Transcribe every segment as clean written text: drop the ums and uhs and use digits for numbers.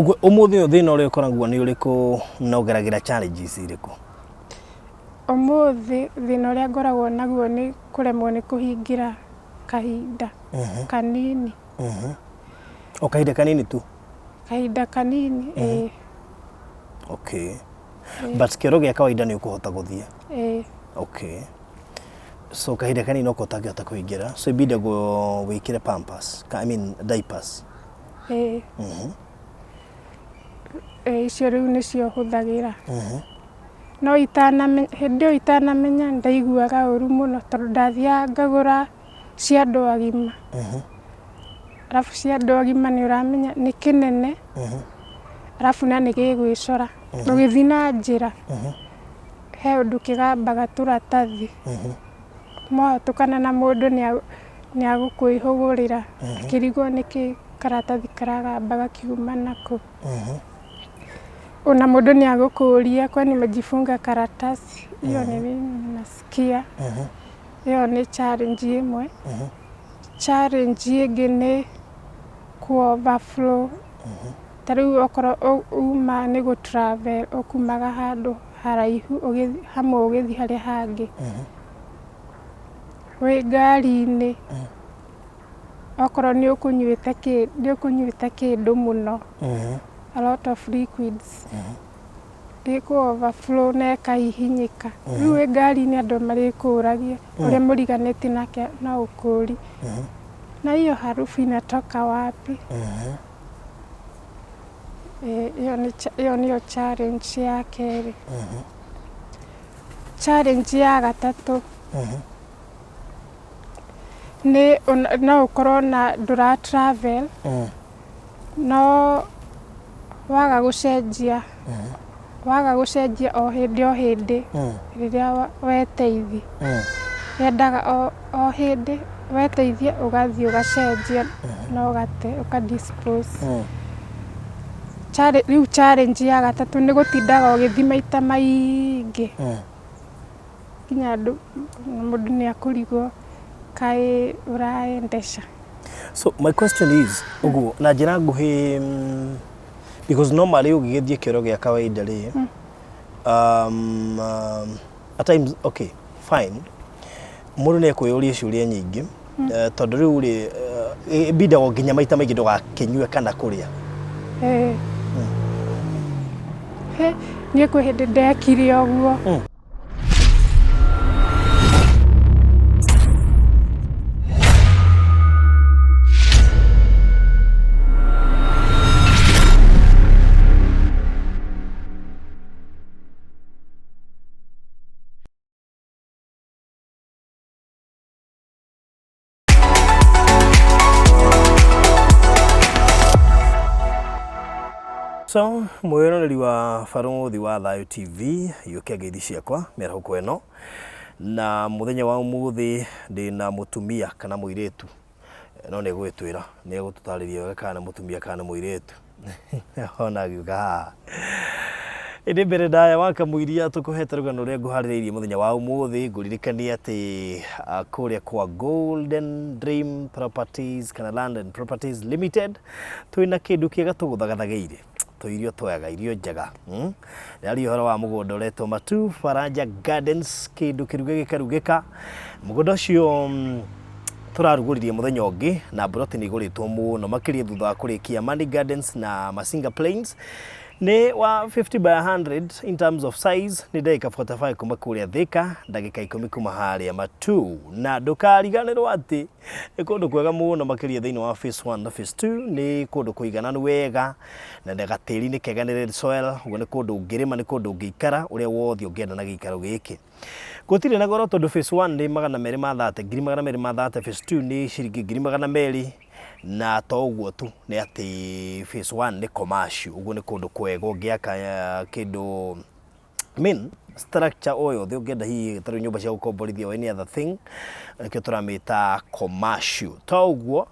Ũguo ũmũthĩ ũyũ thĩna ũrĩa ũkoragwo nĩ ũrĩkũ na ũgeragĩra challenges irĩkũ? Ũmũthĩ thĩna ũrĩa ngoragwo naguo nĩ kũremwo nĩ kũhingĩra kahinda kanini. O kahinda kanini tu? Kahinda kanini, ĩĩ. Okay. But kĩoro gĩa kawaida nĩ ũkũhota gũthiĩ? Ĩĩ. Okay. So kahinda kanini noko ũtangĩhota kũingĩra. So ibindagwo wĩkĩre pampers, I mean diapers. Ĩĩ. Ĩĩ icio rĩu nĩcio hũthagĩra. No itanamenya, hĩndĩ ĩyo itanamenya ndaiguaga ũru mũno tondũ ndathiaga ngagũra cia andũ agima. Arabu cia andũ agima nĩ ũramenya nĩ kĩnene, arabu na nĩ gĩgwĩcora. Ũgĩthiĩ na njĩra, he ũndũ kĩgambaga tũratathi. Mwahĩtũkana na mũndũ nĩ agũkwĩhũgũrĩra akĩrigwo nĩkĩ karatathi karagamba gakiuma nakũ. Ona mũndũ nĩ agũkũria kwani umejifunga karatasi? Hiyo nĩ nasikia. Ĩyo nĩ challenge ĩmwe. Challenge ĩngĩ nĩ kũ overflow. Ta rĩu okorwo uma nĩ gũ travel ũkumaga handũ haraihu hamwe ũgĩthiĩ harĩa hangĩ. Wĩ ngari-inĩ, okorwo nĩ ũkũnyuĩte nĩ ũkũnyuĩte kĩndũ mũno, a lot of liquids, ĩkũ overflow na ĩkahihinyĩka. Rĩu wĩ ngari-inĩ andũ marĩkũragia, ũrĩa mũriganĩtie nake no agũkũrie, na hiyo harufu inatoka wapi? Ĩyo nĩyo challenge ya kerĩ. Challenge ya gatatũ nĩ no ũkorwo na ndũra travel no waga gũcenjia waga gũcenjia o hĩndĩ o hĩndĩ rĩrĩa weteithia yendaga o hĩndĩ weteithia ũgathiĩ ũgacenjia na ũgate ũka dispose. Rĩu challenge ya gatatũ nĩ gũtindaga ũgĩthiĩ maita maingĩ nginya andũ mũndũ nĩ akũrigwo kaĩ ũraendesha. So my question is, ũguo na njĩra nguhĩ because normally ũgĩgĩthiĩ kĩoro gĩa kawaida rĩ, at times, okay, fine, mũndũ nĩ ekwĩyũria ciũria nyingĩ tondũ rĩu rĩ ĩbindagwo nginya maita maingĩ ndũgakĩnyue kana kũrĩa. Ĩĩ. Hĩ, niĩ kwĩ hĩndĩ ndekire ũguo. So, mwĩroreri wa Barũthi wa Thayũ TV, yũkia ngeithi ciakwa mĩarahũko ĩno, na mũthenya wa ũmũthĩ ndĩna mũtumia kana mũirĩtu no nĩ egũgĩtwĩra, nĩ egũtũtarĩria wega kana nĩ mũtumia kana nĩ mũirĩtu. Ona agĩũka haha. Ĩndĩ mbere ndaya wa kamũiria tũkũhete rũgano rũrĩa ngũharĩrĩirie mũthenya wa ũmũthĩ, ngũririkanie atĩ kũrĩa kwa Golden Dream Properties kana Land and Properties Limited twĩna kĩndũ kĩega tũgũthagathagĩire tũirio twega, irio njega. Ndĩraria ũhoro wa mũgũnda ũretwo Matu Faraja Gardens, kĩndũ kĩruge gĩkarugĩka. Mũgũnda ũcio tũrarugũririe mũthenya ũngĩ na mburoti nĩ igũrĩtwo mũno makĩria thutha wa kũrĩkia Amani Gardens na Masinga Plains. Nĩ wa 50 by 100 in terms of size, nĩ ndagĩka 45 kuma kũrĩa Thika, ndagĩka ikũmi kuma harĩa Matuu. Na ndũkariganĩrwo atĩ nĩ kũndũ kwega mũno makĩria thĩinĩ wa phase 1 na phase 2, nĩ kũndũ kũigananu wega na gatĩri nĩ kega, nĩ red soil, ũguo nĩ kũndũ ũngĩrĩma, nĩ kũndũ ũngĩikara ũrĩa wothe ũngĩenda na gĩikaro gĩkĩ. Gũtirĩ na goro tondũ phase 1 nĩ 230, 230,000, phase 2 nĩ ciringi 200,000 na to ũguo tu nĩ atĩ phase 1 nĩ commercial, ũguo nĩ kũndũ kwega ũngĩaka kĩndũ I mean, structure o yothe ũngĩenda hihi ta rĩu nyũmba cia gũkomborithia or any other thing, nĩkĩo tũramĩta commercial. To ũguo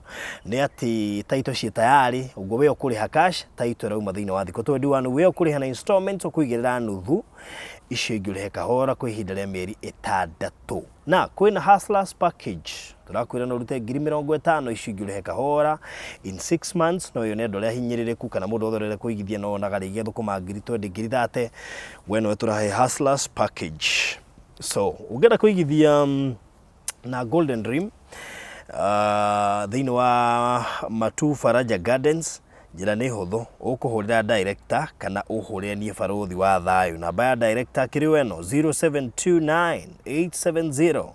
nĩ atĩ title ciĩ tayari, ũguo we ũkũrĩha cash, title ĩrauma thĩinĩ wa thikũ 21, we ũkũrĩha na installments ũkũigĩrĩra nuthu. Icio ingĩ ũrĩhe kahora kwa ihinda rĩa mĩeri ĩtandatũ. Na kwĩna Hustlers Package, tũrakwĩra no ũrute 50,000, icio ingĩ ũrĩhe kahora in 6 months. No ĩyo nĩ andũ arĩa ahinyĩrĩrĩku kana mũndũ wothe ũrenda kũigithia no onaga rĩngĩ athũkũma ngiri 20, ngiri 30, we nowe tũrahe Hustlers Package. So ũngĩenda kũigithia na Golden Dream thĩinĩ wa Matu Faraja Gardens, njĩra nĩ hũthũ, ũkũhũrĩra director kana ũhũrĩre niĩ Barũthi wa Thayũ. Namba ya director kĩrĩ o ĩno, 0729 870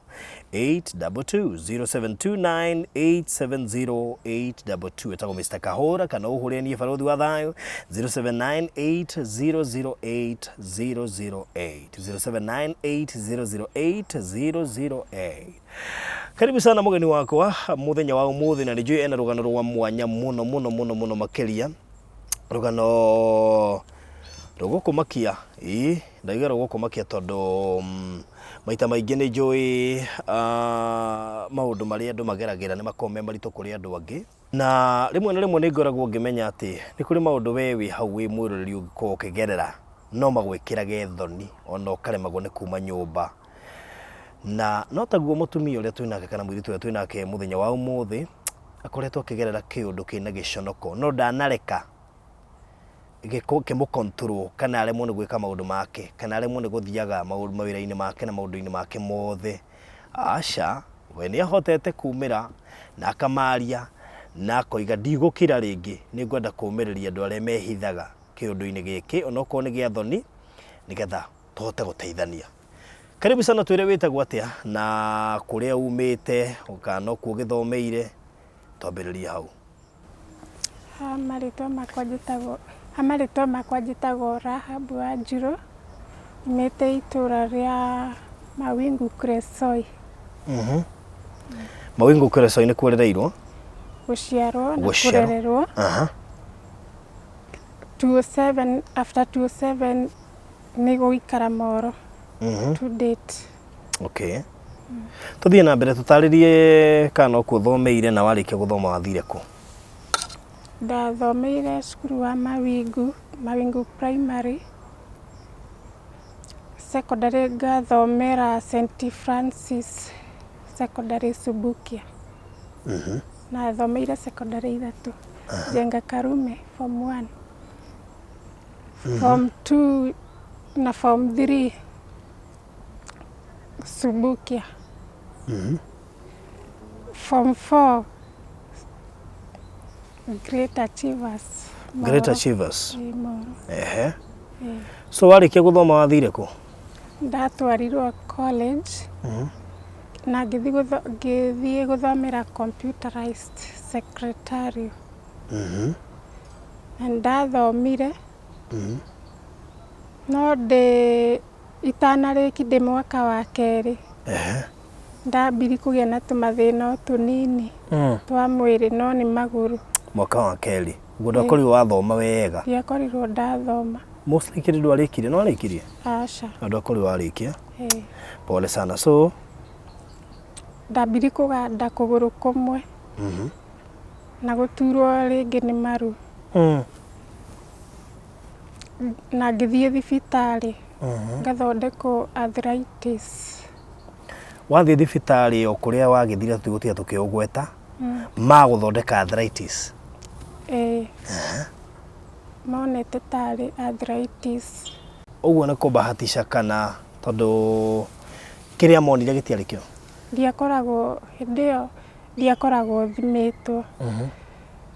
822, 0729 870 822, ĩtagwo Mr Kahũra, kana ũhũrĩre niĩ Barũthi wa Thayũ, 0798 008 008, 0798 008 008. Karibu sana mũgeni wakwa mũthenya wa ũmũthĩ, na nĩnjũĩ ena rũgano rwa mwanya mũno mũno mũno mũno makĩria, rũgano rũgũkũmakia. Ĩĩ, ndaiga rũgũkũmakia tondũ maita maingĩ nĩ njũĩ maũndũ marĩa andũ mageragĩra nĩ makoragwo me maritũ kũrĩ andũ angĩ, na rĩmwe na rĩmwe nĩ ngoragwo ngĩmenya atĩ nĩ kũrĩ maũndũ we wĩ hau wĩ mwĩroreri ũngĩkorwo ũkĩgerera no magwĩkĩrage thoni ona ũkaremagwo nĩ kuma nyũmba. Na no taguo mũtumia ũrĩa twĩnake kana mũirĩtu ũrĩa twĩnake mũthenya wa ũmũthĩ akoretwo akĩgerera kĩũndũ kĩna gĩconoko, no ndanareka kĩmũ control kana aremwo nĩ gwĩka maũndũ make kana aremwo nĩ gũthiaga mawĩra-inĩ make na maũndũ-inĩ make mothe. Aca, we nĩ ahotete kumĩra na akamaria na akoiga ndigũkira rĩngĩ, nĩ ngwenda kũmĩrĩria andũ arĩa mehithaga kĩũndũ-inĩ gĩkĩ onokorwo nĩ gĩa thoni, nĩgetha tũhote gũteithania. Karibu sana, twĩre wĩtagwo atĩa na kũrĩa umĩte kana nokuo ũgĩthomeire, twambĩrĩrie hau. Ha marĩtwa makwa njĩtagwo ha marĩtwa makwa njĩtagwo Rahab Wanjirũ, nyumĩte itũra rĩa Mawingu Kuresoi. Mawingu Kuresoi nĩ kuorereirwo? Gũciarwo na Gũciarwo. Kũrererwo. 2007, after 2007 nĩ gũikara Moro to date. Okay. Tũthiĩ na mbere, tũtarĩrie kana nokuo ũthomeire, na warĩkia gũthoma wathire kũ? Ndathomeire cukuru wa Mawingu, Mawingu Primary. Secondary ngathomera St Francis Secondary Subukia. Na thomeire secondary ithatũ. Njenga Karume form 1, form 2 na form 3 Subukia. Form 4 Great Achievers. Great Moro. Achievers. Ĩĩ, Moro. Ĩĩ. So warĩkia gũthoma wathire kũ? Ndatwarirwo college na ngĩthiĩ gũthomera computerized secretarial. Na nĩndathomire, no ndĩ itanarĩki, ndĩ mwaka wa kerĩ, ndambirie kũgĩa na tũmathĩna o tũnini twa mwĩrĩ, no nĩ magũrũ. Mwaka wa kerĩ ũguo ndwakorirwo wathoma wega? Ndiakorirwo ndathoma. Mostly kĩrĩ ndwarĩkirie, no warĩkirie? Aca. Na ndwakorirwo warĩkia. Ĩĩ. Pole sana. So ndambirie kũganda kũgũrũ kũmwe na gũturwo rĩngĩ nĩ maru na ngĩthiĩ thibitarĩ ngathondekwo arthritis. Wathiĩ thibitarĩ o kũrĩa wagĩthire, tũtigũtiga tũkĩũgweta, magũthondeka arthritis? Ĩĩ, monete tarĩ arthritis. Ũguo nĩ kũbahatisha kana tondũ kĩrĩa monire gĩtiarĩ kĩo? Ndiakoragwo, hĩndĩ ĩyo ndiakoragwo thimĩtwo,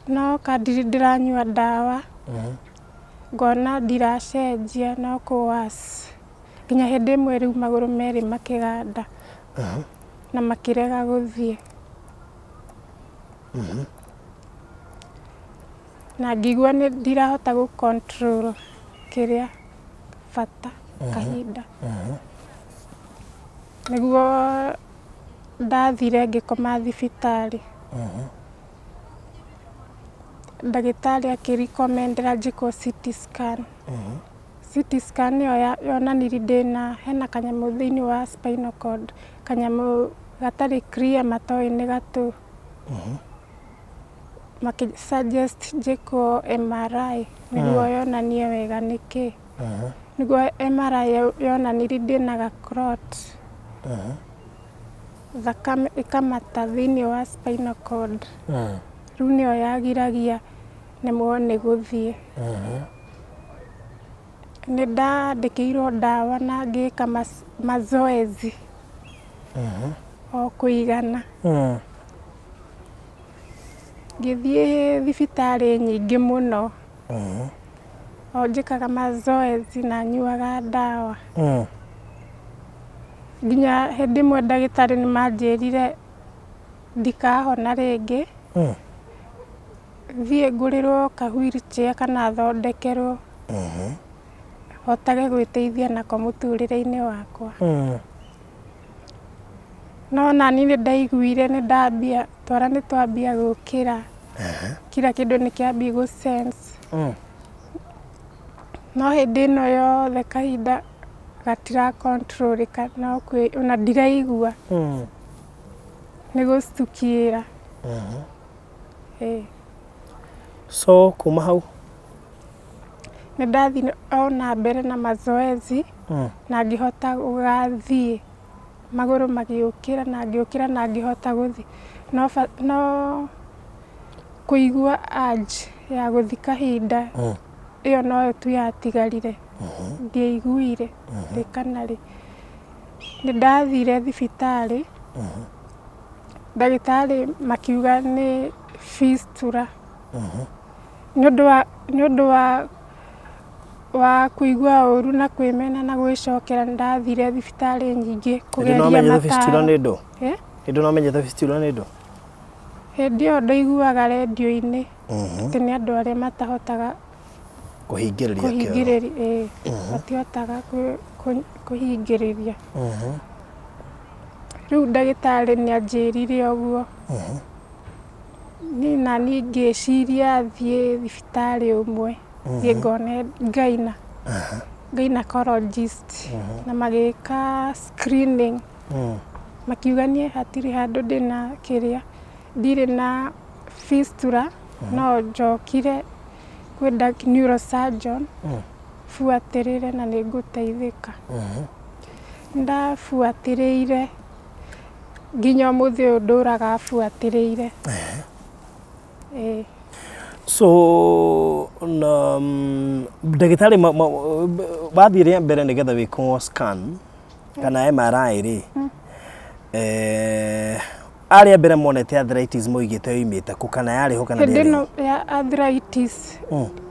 no kadiri ndĩranyua ndawa ngona ndiracenjia, no kũ worse, nginya hĩndĩ ĩmwe rĩu magũrũ merĩ makĩganda na makĩrega gũthiĩ, na ngĩigua nĩ ndirahota gũ control kĩrĩa bata kahinda nĩguo ndathire ngĩkoma thibitarĩ. Ndagĩtarĩ akĩrecommendera njĩkwo CT scan. CT scan ĩyo yonanirie ndĩna hena kanyamũ thĩinĩ wa spinal cord, kanyamũ gatarĩ clear, matoĩ nĩ gatũ. Makĩ suggest njĩkwo MRI nĩguo yonanie wega nĩkĩ. Nĩguo MRI yonanirie ndĩna ga clot. Thakame ĩkamata thĩinĩ wa spinal cord. Rĩu nĩyo yagiragia nemwo nĩ gũthiĩ. Nĩ ndandĩkĩirwo ndawa na ngĩka mazoezi o kũigana. Ngĩthiĩ thibitarĩ nyingĩ mũno. O njĩkaga mazoezi na nyuaga ndawa. Nginya hĩndĩ ĩmwe ndagĩtarĩ nĩ manjĩrire ndikahona rĩngĩ. Thiĩ ngũrĩrwo ka wheelchair kana thondekerwo. Hotage gwĩteithia nako mũtũrĩre-inĩ wakwa. No nani nĩ ndaiguire nĩ ndambia, twara nĩ twambia gũkĩra. Kila kĩndũ nĩ kĩambia gũ sense. No hĩndĩ ĩno yothe kahinda gatira control ĩka no kwĩ ona ndiraigua. Nĩ gũcukĩra. Ĩĩ. So kuma hau? Nĩ ndathire o na mbere na mazoezi na ngĩhota gũgathiĩ. Magũrũ magĩũkĩra na ngĩũkĩra na ngĩhota gũthiĩ. No no kũigua urge ya gũthiĩ kahinda, ĩyo noyo tu yatigarire. Ndiaiguire rĩ kana rĩ. Nĩ ndathire thibitarĩ, ndagĩtarĩ makiuga nĩ fistula. Nĩ ũndũ wa nĩ ũndũ wa wa kũigua ũru na kwĩmena na gwĩcokera nĩ ndathire thibitarĩ nyingĩ Hĩndĩ kũgeria nĩwamenyete fistula mataro. nĩ ndũ? Eh? Hĩndĩ nĩwamenyete fistula nĩ ndũ? Hĩndĩ ĩyo ndaiguaga rendio-inĩ atĩ nĩ andũ arĩa matahotaga Kũhingĩrĩria kĩoro. Kũhingĩrĩria, ĩĩ, matihotaga kũhingĩrĩria. Rĩu ndagĩtarĩ nĩ anjĩrire ũguo. Niĩ naniĩ ngĩciria thiĩ thibitarĩ ũmwe, thiĩ ngone gyna, gynecologist na magĩka screening, makiuga niĩ hatirĩ handũ ndĩna kĩrĩa, ndirĩ na fistula, no njokire kwĩ neurosurgeon buatĩrĩre na nĩ ngũteithĩka. Nĩ ndabuatĩrĩire nginya ũmũthĩ ũyũ ndũraga buatĩrĩire. Ĩĩ. So na ndagĩtarĩ wathiĩ rĩa mbere nĩgetha wĩkwo scan kana MRI rĩ, arĩa mbere monete arthritis moigĩte yoimĩte kũ kana yarĩ ho kana Hĩndĩ ndĩarĩ ĩno ho? ya arthritis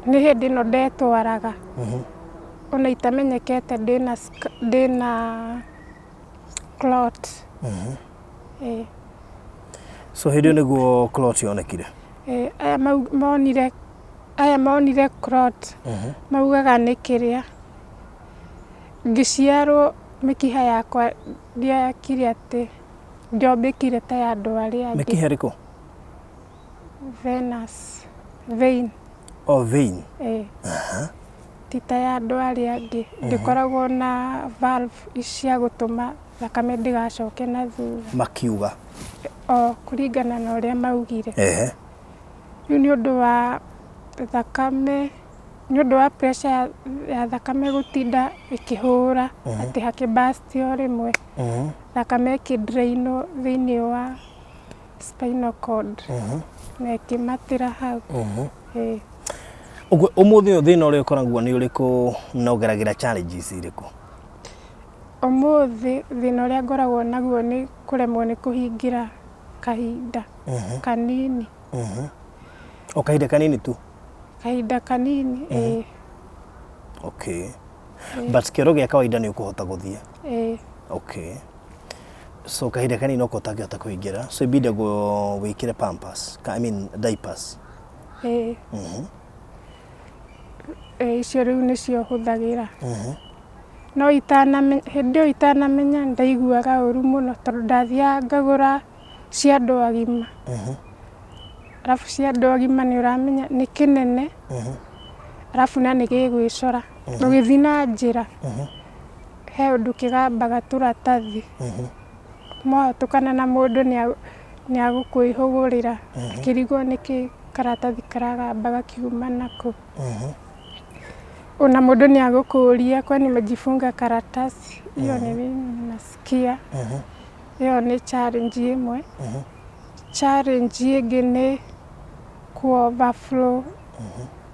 nĩ hĩndĩ ĩno ndetwaraga ona itamenyekete ndĩna clot. Ĩĩ. So hĩndĩ ĩyo nĩguo clot yonekire? Ĩĩ, aya monire clot maugaga nĩ kĩrĩa ngĩciarwo mĩkiha yakwa ndiakire atĩ ndiombĩkire ta ya andũ arĩa angĩ. Mĩkiha ĩrĩkũ? Venous vein. Oh, vein. Ĩĩ. Ti ta ya andũ arĩa angĩ, ndĩkoragwo na valve cia gũtũma thakame ndĩgacoke na thutha. Makiuga? O kũringana na ũrĩa maugire. Rĩu nĩ ũndũ wa thakame, nĩ ũndũ wa pressure ya thakame gũtinda ĩkĩhũra atĩ hakĩ burst o rĩmwe, thakame ĩkĩ drain wo thĩinĩ wa spinal cord na ĩkĩmatĩra hau. Ĩĩ. Ũguo ũmũthĩ ũyũ thĩna ũrĩa ũkoragwo nĩ ũrĩkũ na ũgeragĩra challenges irĩkũ? Ũmũthĩ thĩna ũrĩa ngoragwo naguo nĩ kũremwo nĩ kũhingĩra kahinda kanini. O kahinda kanini tu? Kahinda kanini, ĩĩ. Okay, but kĩoro gĩa kawaida nĩ ũkũhota gũthiĩ? Ĩĩ. Okay, so kahinda kanini noko ũtangĩhota kũhingĩra, so ibindagwo wĩkĩre pampers, I mean diapers? Ĩĩ. Ĩĩ, icio rĩu nĩcio hũthagĩra. No itanamenya, hĩndĩ ĩyo itanamenya ndaiguaga ũru mũno tondũ ndathiaga ngagũra cia andũ agima. Arabu cia andũ agima nĩ ũramenya nĩ kĩnene, arabu na nĩ gĩgwĩcora. Ũgĩthiĩ na njĩra, he ũndũ kĩgambaga tũratathi. Mwahĩtũkana na mũndũ nĩ agũkwĩhũgũrĩra akĩrigwo nĩkĩ karatathi karagamba gakiuma nakũ. Ona mũndũ nĩ agũkũria kwani umejifunga karatasi hiyo nĩ mimi nasikia. Ĩyo nĩ challenge ĩmwe. Challenge ĩngĩ nĩ kũ overflow.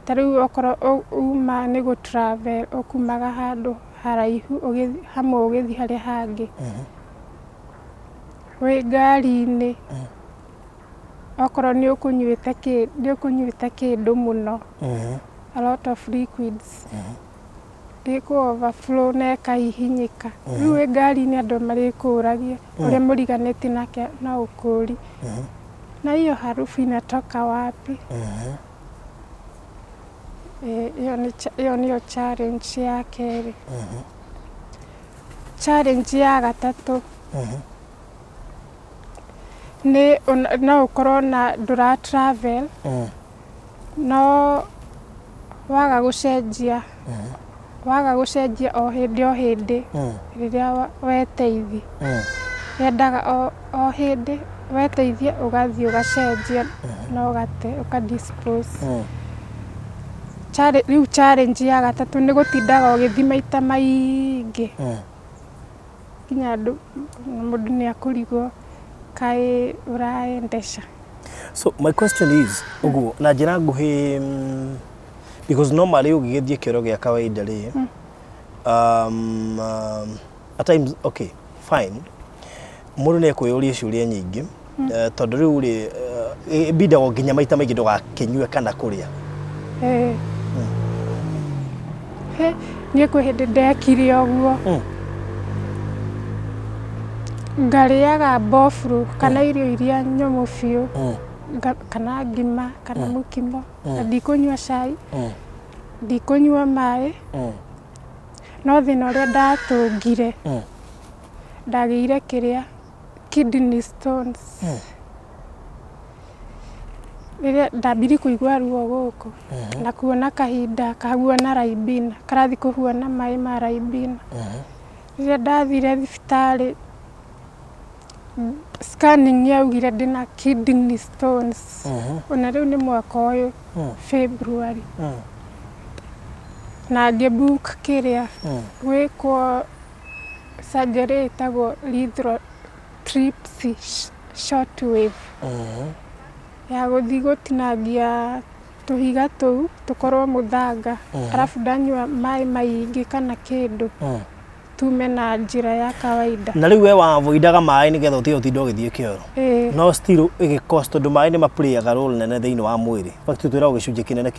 Ta rĩu okorwo uma nĩ gũ travel ũkumaga handũ haraihu hamwe ũgĩthiĩ harĩa hangĩ. Wĩ ngari-inĩ okorwo nĩ ũkũnyuĩte kĩndũ mũno, a lot of liquids, ĩkũ overflow na ĩkahihinyĩka. Rĩu wĩ ngari-inĩ andũ marĩkũragia ũrĩa mũriganĩtie nake no ũkũrie, na hiyo harufu inatoka wapi? Ĩyo nĩyo challenge ya kerĩ. Challenge ya gatatũ nĩ no ũkorwo na ndũra travel no waga gũcenjia waga gũcenjia o hĩndĩ o hĩndĩ rĩrĩa weteithia, yendaga o hĩndĩ weteithia ũgathiĩ ũgacenjia na ũgate ũka dispose. Rĩu challenge ya gatatũ nĩ gũtindaga ũgĩthiĩ maita maingĩ nginya andũ mũndũ nĩ akũrigwo kaĩ ũraendesha. So my question is, ũguo na njĩra nguhĩ, because normally ũgĩgĩthiĩ kĩoro gĩa kawaida rĩ, at times, okay, fine, mũndũ nĩ ekwĩyũria ciũria nyingĩ, tondũ rĩu rĩ ĩbindagwo nginya maita maingĩ ndũgakĩnyue kana kũrĩa. He, niĩ kwĩ hĩndĩ ndekire ũguo. Ngarĩaga mbofurũ kana irio iria nyũmũ biũ, kana ngima kana mũkimo, na ndikũnyua cai, ndikũnyua maĩ, no thĩna ũrĩa ndatũngire, ndagĩire kĩrĩa kidney stones. Rĩrĩa ndambirie kũigua ruo gũkũ na kuona kahinda kahuana Ribena, karathiĩ kũhuana maĩ ma Ribena. Rĩrĩa ndathire thibitarĩ, scanning yaugire ndĩna kidney stones. Ona rĩu nĩ mwaka ũyũ February. Na ngĩ book kĩrĩa gwĩkwo surgery ĩtagwo lithotripsy shortwave ya gũthiĩ gũtinangia tũhiga tũu tũkorwo mũthanga, arabu ndanyua maĩ maingĩ kana kĩndũ tume na njĩra ya kawaida. Na rĩu we wavoidaga maĩ nĩgetha ũtige gũtinda ũgĩthiĩ kĩoro? Ĩĩ. No still ĩgĩ cost, tondũ maĩ nĩ maplayaga role nene thĩinĩ wa mwĩrĩ. In fact twĩragwo gĩcunjĩ kĩnene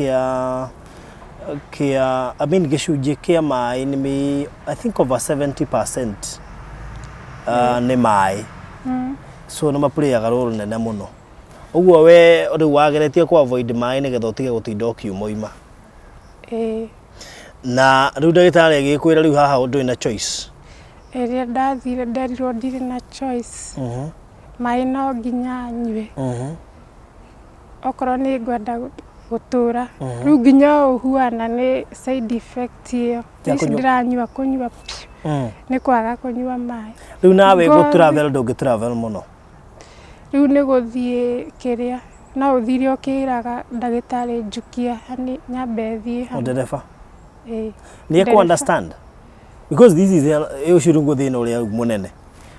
kĩa I mean gĩcunjĩ kĩa maĩ nĩ I think over 70% nĩ maĩ. So nĩ maplayaga role nene mũno. Ũguo we rĩu wageretie kũ avoid maĩ nĩgetha ũtige gũtinda ũkiuma. Ĩĩ. Na rĩu ndagĩtarĩ agĩkwĩra rĩu haha ndũrĩ na choice. Rĩrĩa ndathire nderirwo ndirĩ na choice. Maĩ no nginya nyue. Okorwo nĩ ngwenda gũtũra. Rĩu nginya ũũ huana nĩ side effect ĩyo. Ya Ici kũnyua. ndĩranyua kũnyua piũ. Nĩ kwaga kũnyua maĩ. Rĩu nawe Ngothi. gũ travel ndũngĩ travel mũno. Rĩu nĩ gũthiĩ kĩrĩa no ũthire ũkĩraga ndagĩtarĩ njukia hani nyambe thiĩ O ndereba. Ĩĩ. Nĩ ekũ Ndereba. understand? Because this is ũcio nĩguo thĩna ũrĩa mũnene.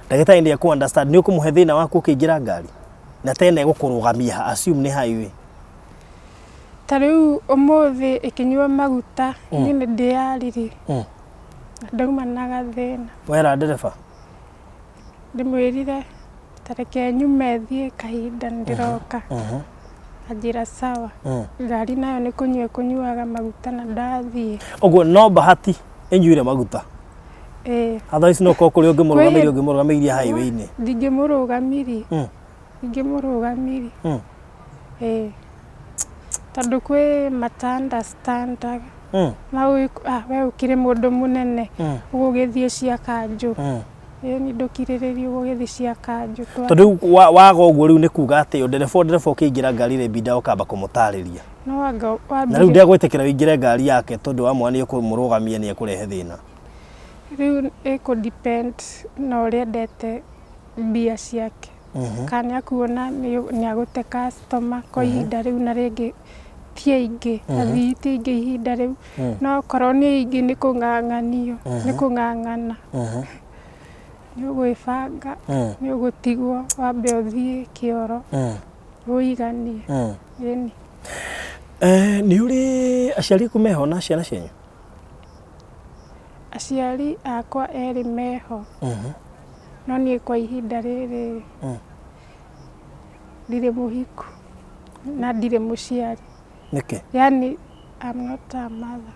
Ndagĩtarĩ nĩ ekũ understand, nĩ ũkũmũhe thĩna waku ũkĩingĩra ngari na tena egũkũrũgamia, assume nĩ highway. Ta rĩu ũmũthĩ ĩkĩnyua maguta, niĩ nĩ ndĩyaririe. Ndauma na gathĩna. Wera ndereba? Ndĩmwĩrire ta reke nyume thiĩ kahinda nĩndĩroka. Anjĩra sawa. Ngari nayo nĩ kũnyua ĩkũnyuaga maguta na ndathiĩ. Ũguo no bahati ĩnyuire maguta. Ĩĩ. Otherwise no korwo kũrĩ ũngĩmũrũgamĩria ũngĩmũrũgamĩirie highway-inĩ. Ndingĩmũrũgamirie. Ndingĩmũrũgamirie. Ĩĩ. Tondũ kwĩ mata understandaga. Mau we ũkĩrĩ mũndũ mũnene ũgũgĩthiĩ cia kanjũ. Ĩĩ niĩ ndũkirĩrĩria ũgũgĩthiĩ cia kanjũ. Tondũ rĩu waga ũguo rĩu nĩ kuga atĩ ndereba ndereba ũkĩingĩra ngari rĩ binda ũkamba kũmũtarĩria. No anga Na rĩu ndegwĩtĩkĩra ũingĩre ngari yake tondũ wamwona nĩ ũkũmũrũgamia nĩ ekũrehe thĩna. Rĩu ĩkũ depend na ũrĩa endete mbia ciake. Kana nĩ akuona nĩ agũte customer kwa ihinda rĩu na rĩngĩ Ti aingĩ, athii ti aingĩ ihinda rĩu, no okorwo nĩ aingĩ nĩ kũng'ang'anio, nĩ kũng'ang'ana. Nĩ ũgwĩbanga, nĩ ũgũtigwo wambe ũthiĩ kĩoro wĩiganie. Ĩni. Nĩ ũrĩ aciari aku meho na ciana cianyu? Aciari akwa erĩ meho, no niĩ kwa ihinda rĩrĩ ndirĩ mũhiku na ndirĩ mũciari. Nĩkĩ? Yani I'm not a mother.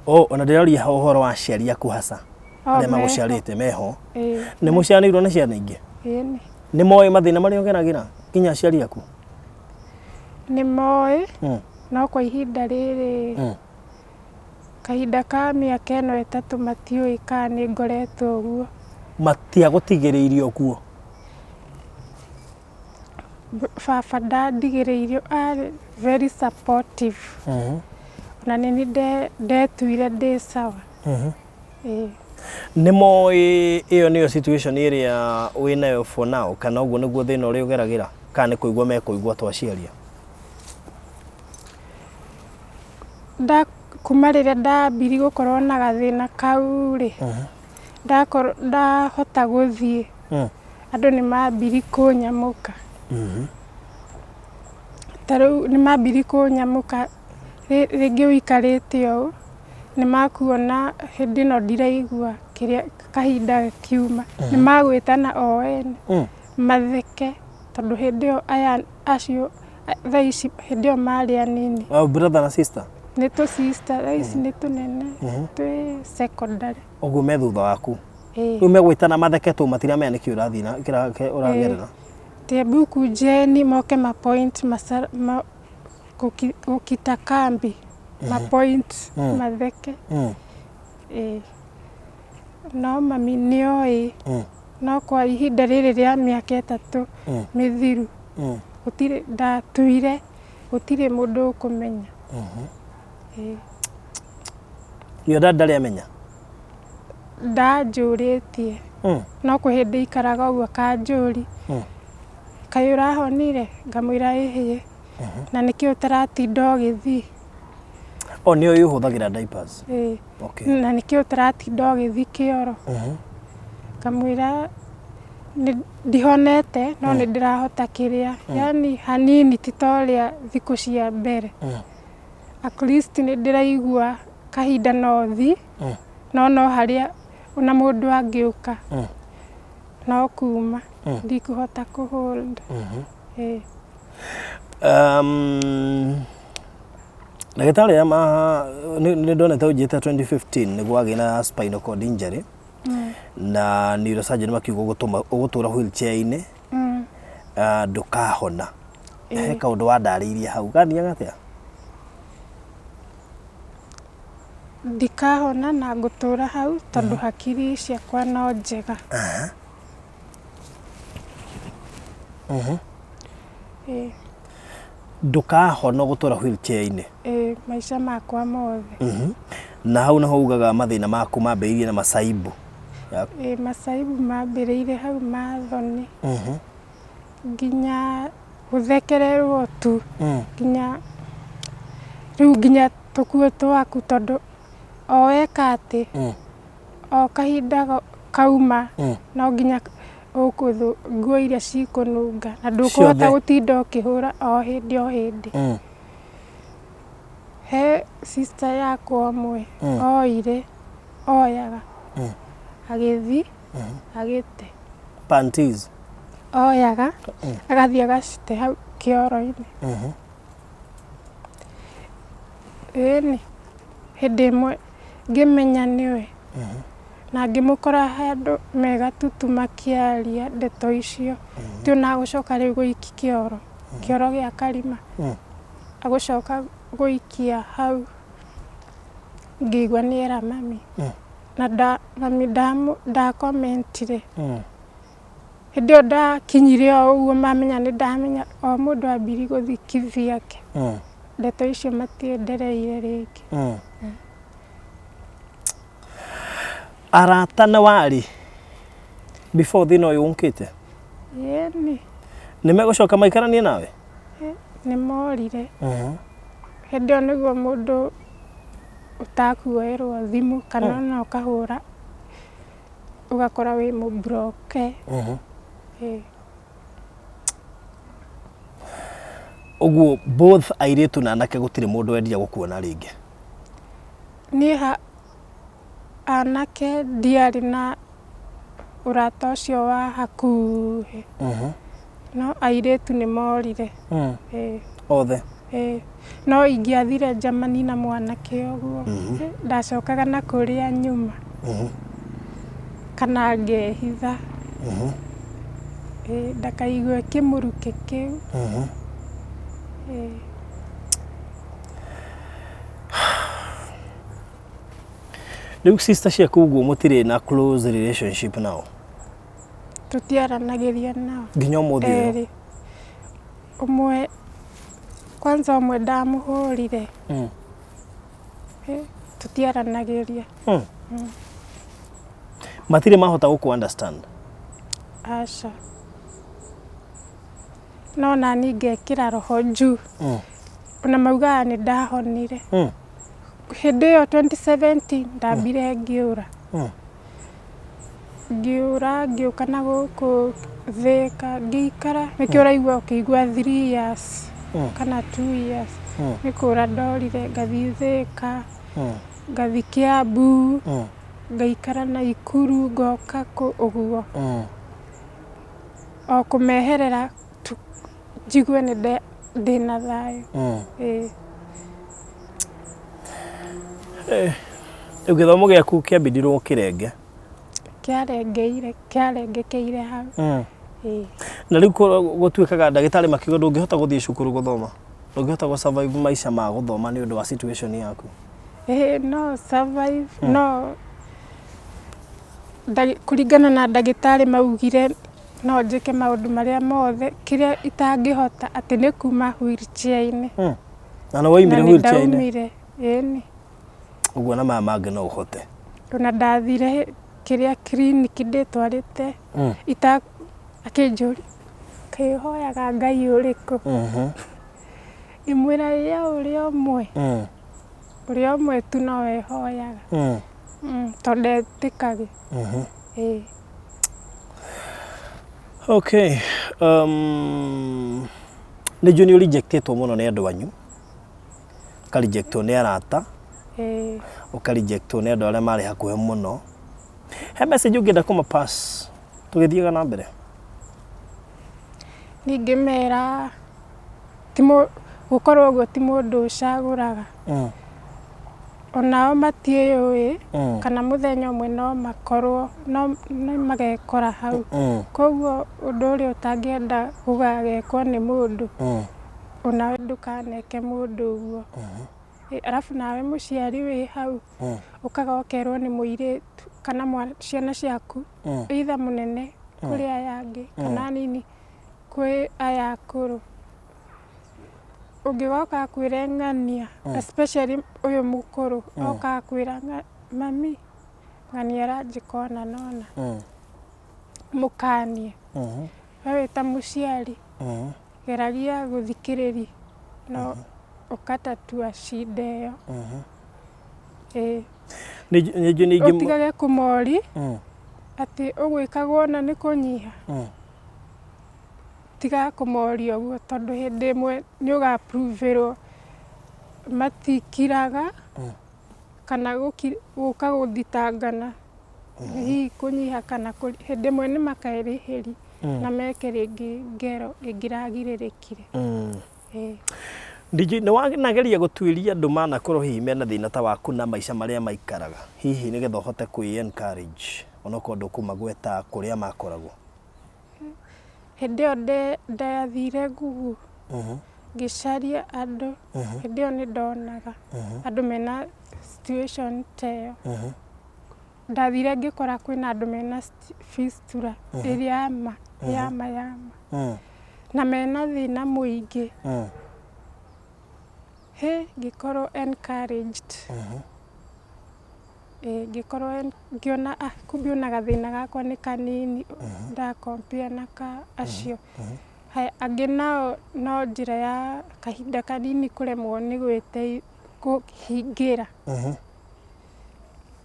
Oh, ona ndĩroria ũhoro wa aciari aku hasa Oh, arĩa meho. magũciarĩte meho. Ĩĩ. Nĩ mũciaranĩirwo na ciana ingĩ? Ĩni. Nĩ moĩ mathĩna marĩa ũgeragĩra nginya aciari aku? Nĩ moĩ, no kwa ihinda rĩrĩ kahinda ka mĩaka ĩno ĩtatũ matiũĩ kana nĩ ngoretwo ũguo. Matiagũtigĩrĩirie ũguo? Baba ndandigĩrĩirie, arĩ very supportive. Ona nĩ niĩ ndetuire ndĩ sawa. Ĩĩ. Nĩ moĩ ĩyo nĩyo situation ĩrĩa wĩnayo for now kana ũguo nĩguo thĩna ũrĩa ũgeragĩra kana nĩ kũigua mekũigua twaciaria? Nda kuma rĩrĩa ndambirie gũkorwo na gathĩna kau rĩ, ndakorwo ndahota gũthiĩ, andũ nĩ mambirie kũnyamũka. Ta rĩu nĩ mambirie kũnyamũka rĩngĩ ũikarĩte ũũ, nĩ makuona hĩndĩ ĩno ndiraigua kĩrĩa kahinda kiuma, nĩ magwĩtana o ene matheke tondũ hĩndĩ ĩyo aya acio thaa ici hĩndĩ ĩyo marĩ anini. Oh, brother na sister? Nĩ tũ sister, thaa ici nĩ tũnene, twĩ secondary. Ũguo me thutha waku? Ĩĩ. Rĩu megwĩtana matheke tu matiramenya nĩkĩ ũrathiĩ na kĩra ũragerera? Tebu kujeni moke ma point masara, ma, gũkita kambi ma point matheke. Ĩĩ. No mami nĩoĩ, no kwa ihinda rĩrĩ rĩa mĩaka ĩtatũ mĩthiru, gũtirĩ ndatuire gũtirĩ mũndũ ũkũmenya. Ĩĩ. Your dad ndarĩ amenya? Ndanjũrĩtie. No kwĩ hĩndĩ aikaraga ũguo akanjũria, kaĩ ũrahonire? Ngamwĩra ĩhĩ. Na nĩkĩ ũtaratinda ũgĩthiĩ? Oh, nĩoĩ ũhũthagĩra diapers? Ĩĩ. Okay. Na nĩkĩ ũtaratinda ũgĩthiĩ kĩoro? Ngamwĩra ndihonete no nĩ ndĩrahota kĩrĩa, yani hanini ti ta ũrĩa thikũ cia mbere. At least nĩ ndĩraigua kahinda no thiĩ, no no harĩa ona mũndũ angĩũka no kuma ndikũhota kũ hold. Ĩĩ. Ndagĩtarĩ aya ma nĩ ndonete ũnjĩte 2015 nĩguo wagĩa na spinal cord injury na neurosurgeon makiuga ũgũtũra wheelchair-inĩ, ndũkahona. He kaũndũ wandarĩirie hau, gathiaga atĩa? Ndikahona na ngũtũra hau tondũ hakiri ciakwa no njega. Ĩĩ. Ndũkahona ũgũtũra wheelchair-inĩ? Ĩĩ, maica makwa mothe. Na hau naho ugaga mathĩna maku mambĩrĩirie na macaibu. Ĩĩ, macaibu mambĩrĩire hau ma thoni. Nginya gũthekererwo tu. Nginya rĩu nginya tũkuo twaku tondũ o weka atĩ, o kahinda kauma no nginya ũkũthũ nguo iria cikũnunga na ndũkũhota gũtinda ũkĩhũra o hĩndĩ o hĩndĩ. He sister yakwa ũmwe oire oyaga agĩthiĩ agĩte. Panties. Oyaga agathiĩ agacite hau kĩoro-inĩ. Ĩni, hĩndĩ ĩmwe ngĩmenya nĩwe na ngĩmũkora handũ me gatutu makĩaria ndeto icio, ti ona agũcoka rĩu gũikia kĩoro, kĩoro gĩa karima, agũcoka gũikia hau, ngĩigua nĩ era mami, na mami ndakomentire. Hĩndĩ ĩyo ndakinyire o ũguo mamenya nĩ ndamenya, o mũndũ ambirie gũthiĩ kivyake. Ndeto icio matiendereire rĩngĩ. Arata nĩ warĩ before thĩna ũyũ ũkĩte? Ĩni. Nĩ megũcoka maikaranie nawe? Nĩ morire. Hĩndĩ ĩyo nĩguo mũndũ ũtakuoerwo thimũ kana ona ũkahũra ũgakora wĩ mũ block. Ĩĩ. Ũguo both airĩtu na anake gũtirĩ mũndũ wendire gũkuona rĩngĩ? Niĩ ha anake ndiarĩ na ũrata ũcio wa hakuhĩ, no airĩtu nĩ morire. Ĩĩ. Othe? Ĩĩ. No ingĩathire Germany na mwanake ũguo, ndacokaga na kũrĩa nyuma kana ngehitha. Ĩĩ, ndakaigue kĩmũrukĩ kĩu. Ĩĩ. Rĩu sister ciaku ũguo mũtirĩ na close relationship nao? Tũtiaranagĩria nao. Nginya ũmũthĩ ũyũ? Erĩ. Ũmwe, kwanza ũmwe ndamũhũrire. Tũtiaranagĩria. Matirĩ mahota gũkũ understand? Aca. No nani ngekĩra roho juu. Ona maugaga nĩ ndahonire. Hĩndĩ ĩyo 2017 ndambire ngĩũra. Ngĩũra ngĩũka na gũkũ Thĩka ngĩikara nĩkĩo ũraigua ũkĩigua 3 years kana 2 years. Nĩ kũra ndorire ngathiĩ Thĩka, ngathiĩ Kiambu, ngaikara Naikuru, ngoka kũ ũguo. O kũmeherera tu njigue nĩ ndĩna thayũ. Ĩĩ. Rĩu gĩthomo gĩaku kĩambindirwo kĩrenge? Kĩarengeire, kĩarengekeire hau. Ĩĩ. Na rĩu gũtuĩkaga ndagĩtarĩ makiuga ndũngĩhota gũthiĩ cukuru gũthoma, ndũngĩhota gũ survive maica ma gũthoma nĩ ũndũ wa situation yaku? Ĩĩ no survive, no kũringana na ndagĩtarĩ maugire no njĩke maũndũ marĩa mothe, kĩrĩa itangĩhota atĩ nĩ kuma wheelchair-inĩ. Na nĩ waumire Na nĩ wheelchair-inĩ? Ndaumire, ĩni. Ũguo na maya mangĩ no ũhote? Ona ndathire kĩrĩa clinic ndĩtwarĩte ita akĩnjũria kaĩ ũhoyaga Ngai ũrĩkũ? Ngĩmwĩra ĩ ũrĩa ũmwe. Ũrĩa ũmwe tu nowe hoyaga. Tondũ ndetĩkagia. Ĩĩ. Okay. Nĩ njũĩ nĩ ũrejectĩtwo mũno nĩ andũ anyu, ũkarejectwo nĩ arata, ũkarejectwo nĩ andũ arĩa marĩ hakuhĩ mũno. He message ũngĩenda kũma pass tũgĩthiaga na mbere? Ningĩmera ti gũkorwo ũguo ti mũndũ ũcagũraga. Onao matiĩyũĩ kana mũthenya ũmwe no makorwo no nĩ magekora hau. Koguo ũndũ ũrĩa ũtangĩenda gũgagekwo nĩ mũndũ, onawe ndũkaneke mũndũ ũguo. Arabu nawe mũciari wĩ hau, ũkaga ũkerwo nĩ mũirĩtu kana ciana ciaku, either mũnene kũrĩ aya angĩ kana nini kwĩ aya akũrũ. Ũngĩgoka akwĩre ng'ania, especially ũyũ mũkũrũ, oka akwĩra mami ng'ania aranjĩka ũna na ũna, mũkanie. We wĩ ta mũciari, geragia gũthikĩrĩria no ũkatatua shida ĩyo. Ĩĩ. Nĩ njũĩ nĩ ingĩ Ũtigage kũmori atĩ ũgwĩkagwo ũna nĩ kũnyiha. Tiga kũmoria ũguo tondũ hĩndĩ ĩmwe nĩ ũga prove matikiraga kana gũka gũthitangana hihi kũnyiha kana hĩndĩ ĩmwe nĩ makerĩhĩria na meke rĩngĩ ngero ĩngĩragirĩrĩkire. Ĩĩ. DJ nĩ wanageria gũtuĩria andũ manakorwo hihi mena thĩna ta waku na maica marĩa maikaraga hihi nĩgetha ũhote kwĩ encourage onokorwo ndũkũmagweta kũrĩa makoragwo? Hĩndĩ ĩyo ndathire Google ngĩcaria andũ, hĩndĩ ĩyo nĩ ndonaga andũ mena situation ta ĩyo. Ndathire ngĩkora kwĩna andũ mena fistula ĩrĩa ya ma ya ma ya ma na mena thĩna mũingĩ. Hĩ, ngĩkorwo encouraged. Ĩĩ, ngĩkorwo ngĩona ah, kumbe ona gathĩna gakwa nĩ kanini nda compare na ka acio. Haya, angĩ nao no njĩra ya kahinda kanini kũremwo nĩ kũhingĩra.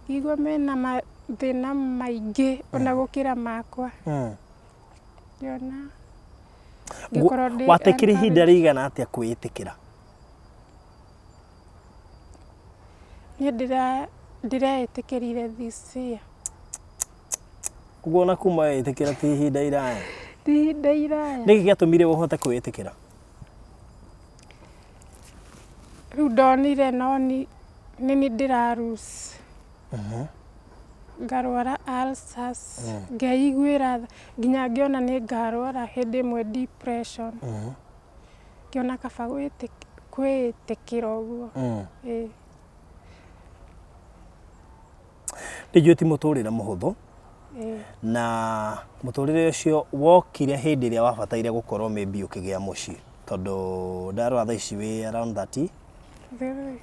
Ngĩigua mena mathĩna maingĩ ona gũkĩra makwa. Ngĩona ngĩkorwo ndĩ Watekire ihinda encouraged. rĩigana atĩa kwĩĩtĩkĩra? Niĩ ndĩreĩtĩkĩrire this year. Ũguo ona kuma wetĩkĩra ti ihinda iraya. Ti ihinda iraya. Nĩkĩ gĩatũmire ũhote kwĩĩtĩkĩra? Rĩu ndonire no nĩ niĩ ndĩra lose. Ngarwara ulcers, ngeiguĩra tha nginya ngĩona nĩ ngarwara hĩndĩ ĩmwe depression. Ngĩona kaba kwĩĩtĩkĩra ũguo. Ĩĩ. Nĩ njũĩ ti mũtũrĩre mũhũthũ na mũtũrĩre ũcio wokire hĩndĩ ĩrĩa wabataire gũkorwo maybe ũkĩgĩa mũciĩ tondũ ndarora thaa ici wĩ around 30,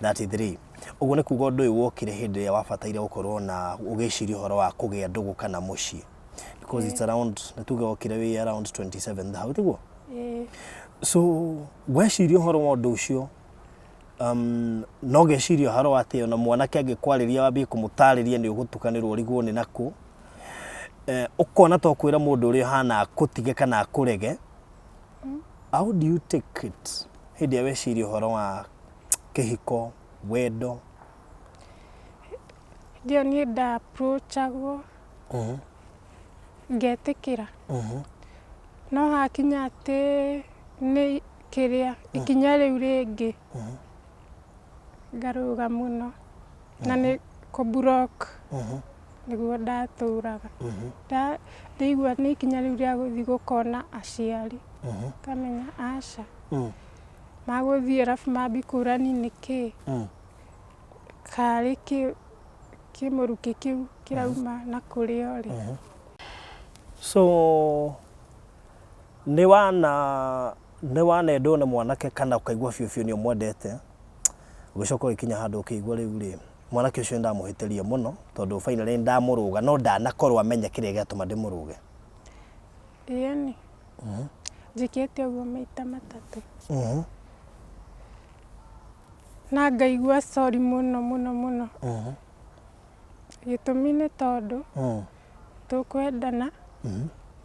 33. Ũguo nĩ kuga ũndũ ũyũ wokire hĩndĩ ĩrĩa wabataire gũkorwo na ũgĩciria ũhoro wa kũgĩa ndũgũ kana mũciĩ because it's around, nĩ tuge wokire wĩ around 27 hau tiguo? So weciria ũhoro wa ũndũ ũcio no ngeciria ũhoro wa atĩ ona mwanake angĩkwarĩria wambie kũmũtarĩria nĩ ũgũtukanĩrwo ũrigwo nĩ nakũ. Ũkona ta ũkwĩra mũndũ ũrĩa ũhana akũtige kana akũrege. How do you take it hĩndĩ ĩrĩa weciria ũhoro wa kĩhiko, wendo? Hĩndĩ ĩyo niĩ nda approach agwo ngetĩkĩra. No hakinya atĩ nĩ kĩrĩa ikinya rĩu rĩngĩ ngarũga mũno na nĩ kũ block nĩguo ndatũraga. Ndaigua nĩ ikinya rĩu rĩa gũthiĩ gũkona aciari ngamenya aca magũthiĩ arabu mambie kũrani nĩkĩ karĩ kĩmũrukĩ kĩu kĩrauma na kũrĩa ũrĩ. So nĩ wanendwo nĩ mwanake kana ũkaigua biũ biũ nĩ ũmwendete, ũgĩcoka ũgĩkinya handũ ũkĩigua rĩu rĩ, mwanake ũcio nĩ ndamũhĩtĩria mũno tondũ finally nĩ ndamũrũga no ndanakorwo amenya kĩrĩa gĩatũma ndĩmũrũge. Ĩni, njĩkĩte ũguo maita matatũ. Na ngaigua sorry mũno mũno mũno. Gĩtũmi nĩ tondũ tũkwendana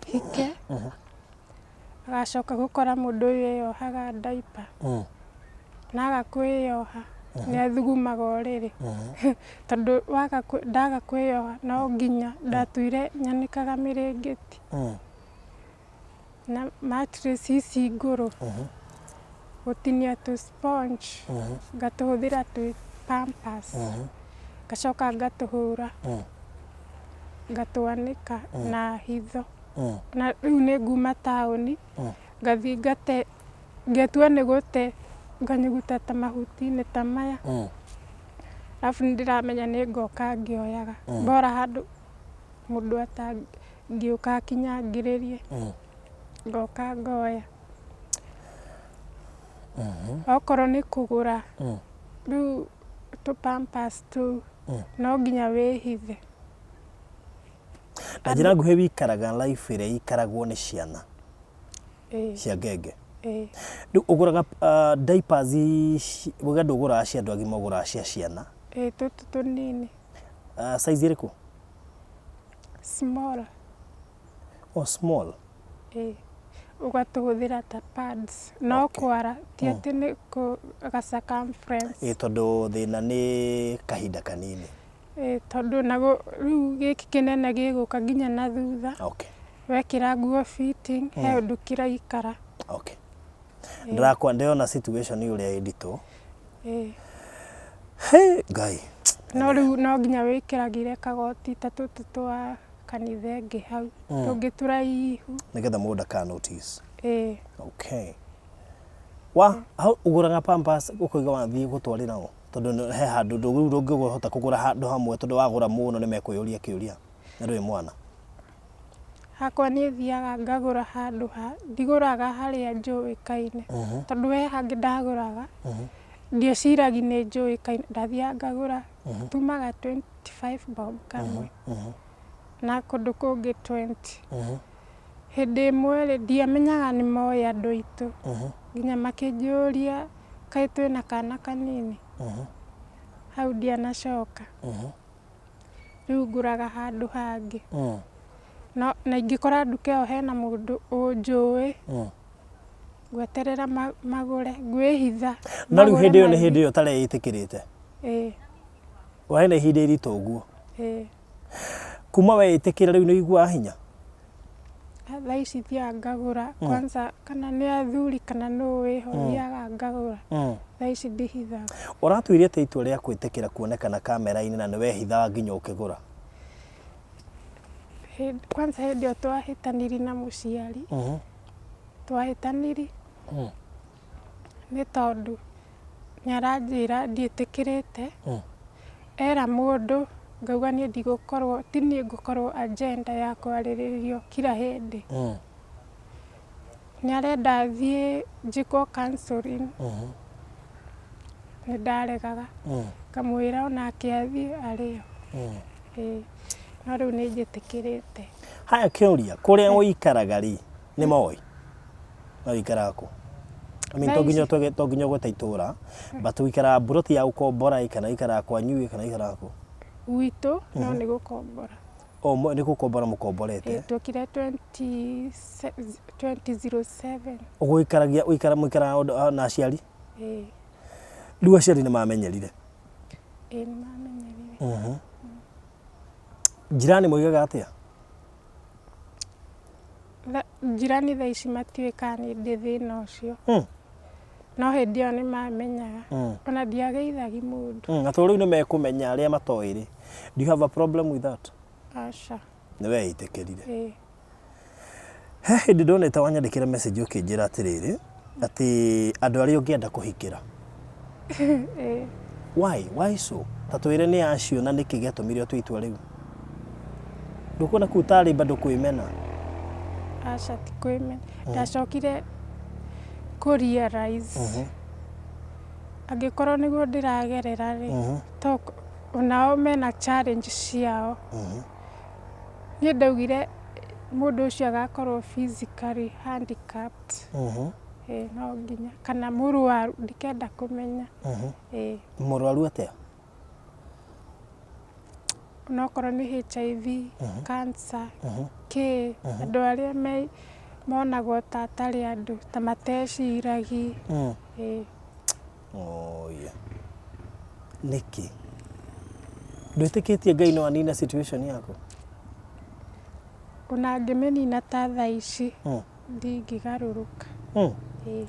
hike agacoka gũkora mũndũ ũyũ eyohaga diaper na aga kwĩyoha nĩ athugumaga ũrĩrĩ tondũ waga ndaga kwĩyoha no nginya ndatuire nyanĩkaga mĩrĩngĩti na mattress ici ngũrũ gũtinia tũ sponge ngatũhũthĩra twĩ pampers ngacoka ngatũhũra ngatwanĩka na hitho na rĩu nĩ nguma taũni ngathiĩ ngate ngetua nĩ gũte nganyuguta ta mahuti-inĩ ta maya arabu nĩ ndĩramenya nĩ ngoka ngĩoyaga bora handũ mũndũ atangĩũka akinyangĩrĩrie ngoka ngoya. Okorwo nĩ kũgũra rĩu tũ pampers tũu no nginya wĩhithe. Na njĩra nguhĩ wĩikaraga life ĩrĩa ĩikaragwo nĩ ciana cia ngenge. Rĩu ũgũraga diapers wauga ndũgũraga cia andũ agima ũgũraga cia ciana. Ĩĩ tũtũ tũnini. Size ĩrĩkũ? Small. Oh, small. Ĩĩ ũgatũhũthĩra ta pads no kwara ti atĩ nĩ ga circumference. Ĩĩ tondũ thĩna nĩ kahinda kanini. Ĩĩ tondũ naguo rĩu gĩkĩ kĩnene gĩgũka nginya na thutha. Wekĩra nguo fitting he ũndũ kĩraikara. Okay. Ndĩrakwa ndĩrona situation ũrĩa ĩ nditũ. Ĩĩ. He Ngai. No rĩu no nginya wĩkĩragĩre kagoti ta tũtũ twa kanitha ĩngĩ hau tũngĩ tũraihu. Nĩgetha mũndũ ndaka notice. Ĩĩ. Okay. Wa hau ũgũraga pampers ũkoiga wathiĩ gũtwarĩra ũ? Tondũ he handũ rĩu ndũngĩhota kũgũra handũ hamwe tondũ wagũra mũno nĩ mekwĩyũria kĩũria na ndũrĩ mwana. Hakwa niĩ thiaga ngagũra handũ ha, ndigũraga harĩa njũĩkaine tondũ he hangĩ ndagũraga ndieciragia nĩ njũĩkaine, ndathiaga ngagũra tumaga 25 bob kamwe na kũndũ kũngĩ 20. Hĩndĩ ĩmwe rĩ, ndiamenyaga nĩ moĩ andũ aitũ, nginya makĩnjũria kaĩ twĩna kana kanini, hau ndianacoka. Rĩu ngũraga handũ hangĩ. No, na ingĩkora nduka ĩyo hena mũndũ ũnjũĩ, ngweterera magũre, ngwĩhitha. No rĩu hĩndĩ ĩyo nĩ hĩndĩ ĩyo ũtareĩtĩkĩrĩte? Ĩĩ. Warĩ na ihinda iritũ ũguo? Ĩĩ. Kuma weĩtĩkĩra rĩu nĩ ũiguaga hinya? Thaa ici thiaga ngagũra kwanza kana nĩ athuri kana nũ wĩho thiaga ngagũra. Thaa ici ndihithaga. Ũratuire atĩa itua rĩa gwĩtĩkĩra kuonekana kamera-inĩ na nĩ wehithaga nginya ũkĩgũra? Kwanza hĩndĩ ĩyo twahĩtanirie na mũciari, twahĩtanirie nĩ tondũ nĩ aranjĩra ndiĩtĩkĩrĩte, era mũndũ ngauga niĩ ndigũkorwo, ti niĩ ngũkorwo agenda ya kwarĩrĩrio kila hĩndĩ. Nĩ arenda thiĩ njĩkwo counselling, nĩ ndaregaga, ngamwĩra onake athiĩ arĩo. Ĩĩ, no rĩu nĩ njĩtĩkĩrĩte. Haya kĩũria, kũrĩa ũikaraga rĩ, nĩ moĩ? Na ũikaraga kũ? I mean, to nginya to nginya ũgwete itũra, but ũikaraga mburoti ya gũkombora ĩ, kana ũikaraga kwanyu ĩ, kana ũikaraga kũ? Gwitũ no nĩ gũkombora. O nĩ gũkombora mũkomborete? Ĩĩ, twokire 2007. Ũgũikaragia, ũikara, mũikaraga na aciari? Ĩĩ. Rĩu aciari nĩ mamenyerire? Ĩĩ nĩ mamenyerire. Njirani moigaga atĩa? Njirani thaa ici matiũĩ kana nĩ ndĩ thĩna ũcio. No hĩndĩ ĩyo nĩ mamenyaga. Ona ndiageithagia mũndũ. Na tondũ rĩu nĩ mekũmenya arĩa matoĩ rĩ, do you have a problem with that? Aca. Nĩ weĩtĩkĩrire? Ĩĩ. He hĩndĩ ndonete wanyandĩkĩra message ũkĩnjĩra atĩrĩrĩ, atĩ andũ arĩa ũngĩenda kũhikĩra. Ĩĩ. Why? Why so? Ta twĩre nĩ acio na nĩkĩ gĩatũmire ũtue itua rĩu? Ndũkuona kũu tarĩ bado kwĩmena? Aca ti kwĩmena. Ndacokire kũ realize angĩkorwo nĩguo ndĩragerera rĩ, to onao mena challenge ciao. Niĩ ndaugire mũndũ ũcio agakorwo physically handicapped. Ĩĩ no nginya kana mũrwaru ndikenda kũmenya. Ĩĩ. Mũrwaru atĩa? Onokorwo nĩ HIV, cancer, kĩ, andũ arĩa me monagwo ta atarĩ andũ, ta mateciragia. Ĩĩ. Oh, yeah. Nĩkĩ? Ndwĩtĩkĩtie Ngai no anine situation yaku? Ona angĩmĩnina ta thaa ici, ndingĩgarũrũka. Ĩĩ.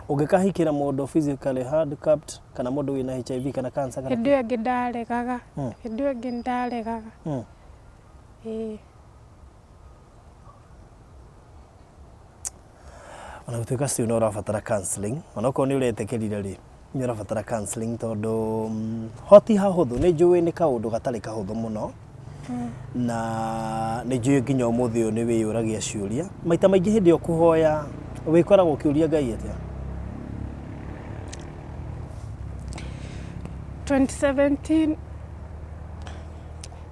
Ũngĩkahikĩra mũndũ physically handicapped kana mũndũ wĩna HIV kana cancer kana Hĩndĩ ĩyo ĩngĩ ndaregaga, hĩndĩ ĩyo ĩngĩ ndaregaga. Ĩĩ. Ona gũtuĩka still no ũrabatara counseling, onokorwo nĩ ũretĩkĩrire rĩ, nĩ ũrabatara counseling tondũ ho ti hahũthũ, nĩ njũĩ nĩ kaũndũ gatarĩ kahũthũ mũno, na nĩ njũĩ nginya ũmũthĩ ũyũ nĩ wĩyũragia ciũria. Maita maingĩ hĩndĩ ĩyo kũhoya, wĩkoragwo ũkĩũria Ngai atĩa? 2017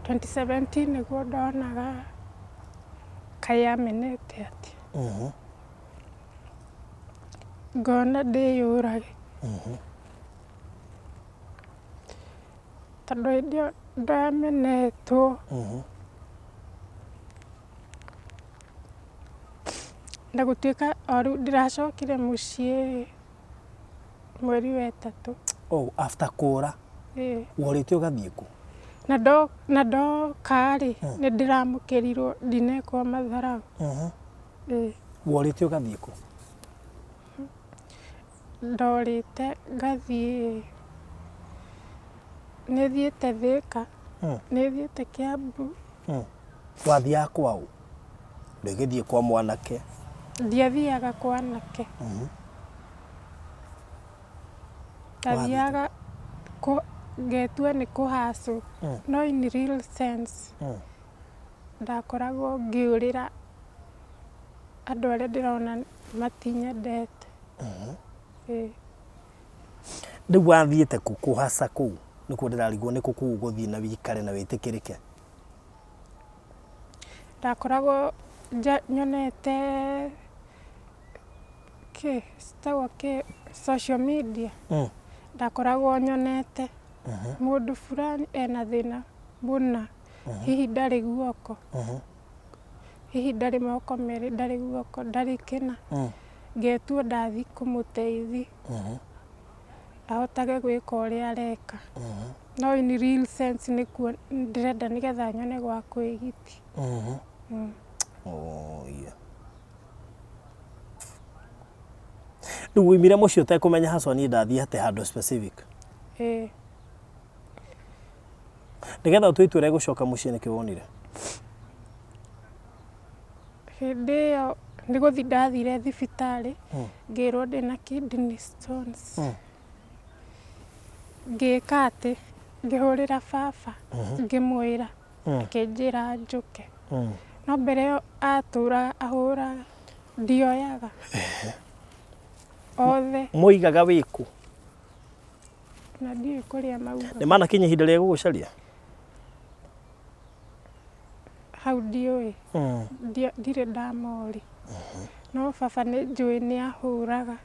2017 nĩguo ndonaga kaĩ amenete atĩa. Ngona ndĩyũrage. Tondũ hĩndĩ ĩyo ndamenetwo. Na gũtuĩka o rĩu ndĩracokire mũciĩ mweri wa ĩtatũ. Oh, after kũra? Ĩĩ. Worĩte ũgathiĩ kũ? Na ndoka rĩ, nĩ ndĩramũkĩrirwo ndinekwo matharaũ. Ĩĩ. Worĩte ũgathiĩ kũ? Ndorĩte ngathiĩ, nĩ thiĩte Thĩka, nĩ thiĩte Kĩambu. Wathiaga kwa ũ? Ndũgĩthiĩ kwa mwanake? Ndiathiaga kwa anake. Ndathiaga ngetua nĩ kũ hustle, no in real sense ndakoragwo ngĩũrĩra andũ arĩa ndĩrona matinyendete. Ĩĩ. Rĩu wathiĩte kũ kũ hustle kũu? Nĩkuo ndĩrarigwo nĩkũ kũu ũgũthiĩ na wĩikare na wĩtĩkĩrĩke? Ndakoragwo nyonete kĩ citagwo kĩ social media ndakoragwo nyonete mũndũ fulani ena thĩna mũna, hihi ndarĩ guoko, hihi ndarĩ moko merĩ, ndarĩ guoko, ndarĩ kĩna, ngetuo ndathi kũmũteithia ahotage gwĩka ũrĩa areka. No in real sense nĩkuo ndĩrenda nĩgetha nyone gwa kwĩgitia. Oh, yeah. Rĩu woimire mũciĩ ũtekũmenya haswa niĩ ndathiĩ atĩ handũ specific. Ĩĩ. Nĩgetha ũtue itua rĩa gũcoka mũciĩ nĩkĩ wonire? Hĩndĩ ĩyo nĩ gũthiĩ ndathire thibitarĩ ngĩrwo ndĩna kidney stones. Ngĩka atĩ, ngĩhũrĩra baba ngĩmwĩra, akĩnjĩra njũke. No mbere ĩyo atũraga ahũraga, ndioyaga. Othe. Moigaga wĩkũ? Na ndiũĩ kũrĩa maugaga. Nĩ manakinya ihinda rĩa gũgũcaria? Hau ndiũĩ. Ndirĩ ndamori. No baba nĩ njũĩ nĩ ahũraga.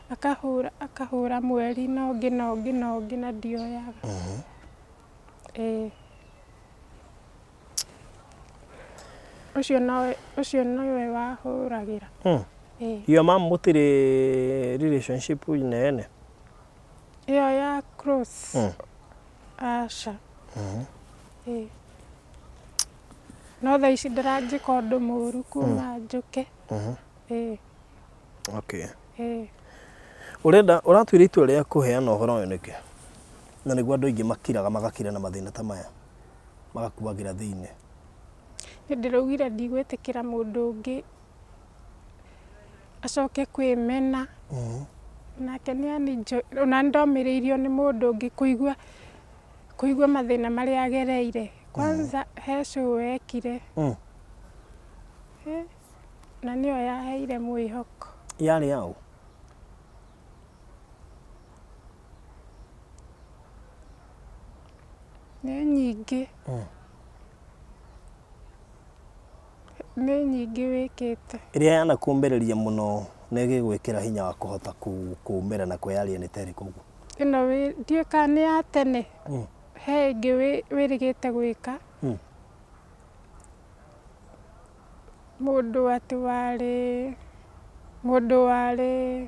Akahũra akahũra mweri na ũngĩ na ũngĩ na ũngĩ na ndioyaga. Ĩĩ. Ũcio nowe ũcio nĩwe wahũragĩra. Ĩĩ. Your mom mũtirĩ relationship nene? Ĩyo ya close aca. Ĩĩ. No thaa ici ndaranjĩka ũndũ mũru kuma njũke. Ĩĩ. Okay. Ĩĩ. Ũrenda ũratuire itua rĩa kũheana ũhoro ũyũ nĩkĩ? Na nĩguo andũ aingĩ makiraga magakira na mathĩna ta maya magakuagĩra thĩinĩ. Nĩ ndĩraugire ndigwĩtĩkĩra mũndũ ũngĩ acoke kwĩmena. Nake nĩ ona nĩ ndomĩrĩirio nĩ mũndũ ũngĩ kũigua kũigua mathĩna marĩa agereire. Kwanza he show ekire. Na nĩyo yaheire mwĩhoko. Yarĩ yaũ? Nĩ nyingĩ. Nĩ nyingĩ wĩkĩte. Ĩrĩa yanakũmbĩrĩria mũno na ĩgĩgwĩkĩra hinya wa kũhota kũmĩra na kwĩyaria nĩ ta ĩrĩkũ ũguo? Ĩno ndiũĩ kana nĩ ya tene, he ĩngĩ wĩrĩgĩte gwĩka. Mũndũ atĩ warĩ, mũndũ warĩ,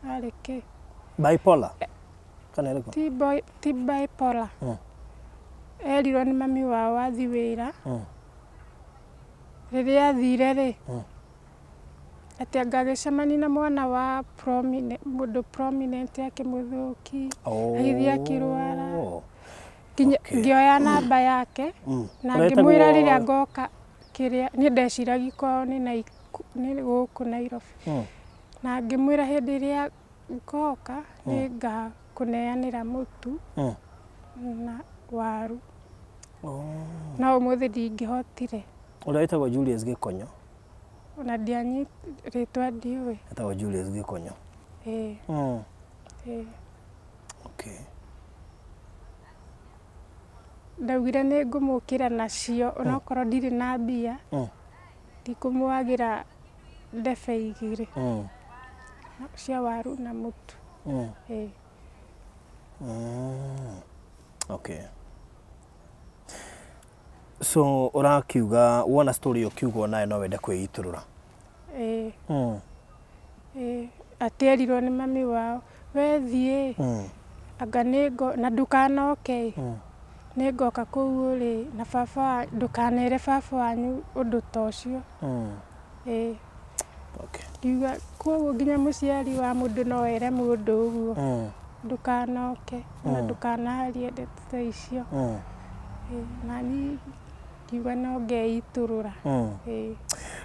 arĩ kĩ? Bipolar? Kana ĩrĩkũ? Ti bipolar. Erirwo nĩ mami wao athiĩ wĩra. Rĩrĩa athire rĩ, atĩ anga agĩcemania na mwana wa prominent, mũndũ prominent akĩmũthũkia, agĩthiĩ akĩrwara. Nginya Okay. ngĩoya namba yake na Ũrĩa ngĩmwĩra wĩtagwo- rĩrĩa ngoka kĩrĩa niĩ ndeciragia kwao nĩ nĩ gũkũ Nairobi. Na ngĩmwĩra hĩndĩ ĩrĩa ngoka nĩ ngakũneanĩra mũtu na waru. No ũmũthĩ ndingĩhotire. Ũrĩa wĩtagwo Julius Gĩkonyo. Ona ndianyi rĩtwa ndiũĩ. Etagwo Julius Gĩkonyo. Ĩĩ. Ĩĩ. Okay. Ndaugire nĩ ngũmũkĩra nacio onokorwo ndirĩ na mbia, ndikũmwagĩra ndebe igĩrĩ cia waru na mũtu. Ĩĩ. Okay. So ũrakiuga wona story ĩyo ũkiuga onawe no wende kwĩitũrũra? Ĩĩ. Ĩĩ, atĩ erirwo nĩ mami wao, we thiĩ, anga nĩ ngo, na ndũkanoke ĩ, nĩ ngoka kũu ũrĩ na baba, ndũkanere baba wanyu ũndũ ta ũcio. Ĩĩ. Okay. Ngiuga koguo nginya mũciari wa mũndũ no ere mũndũ ũguo, ndũkanoke, ona ndũkanarie ndeto ta icio. Ĩĩ, na niĩ ngiuga no ngeitũrũra. Ĩĩ.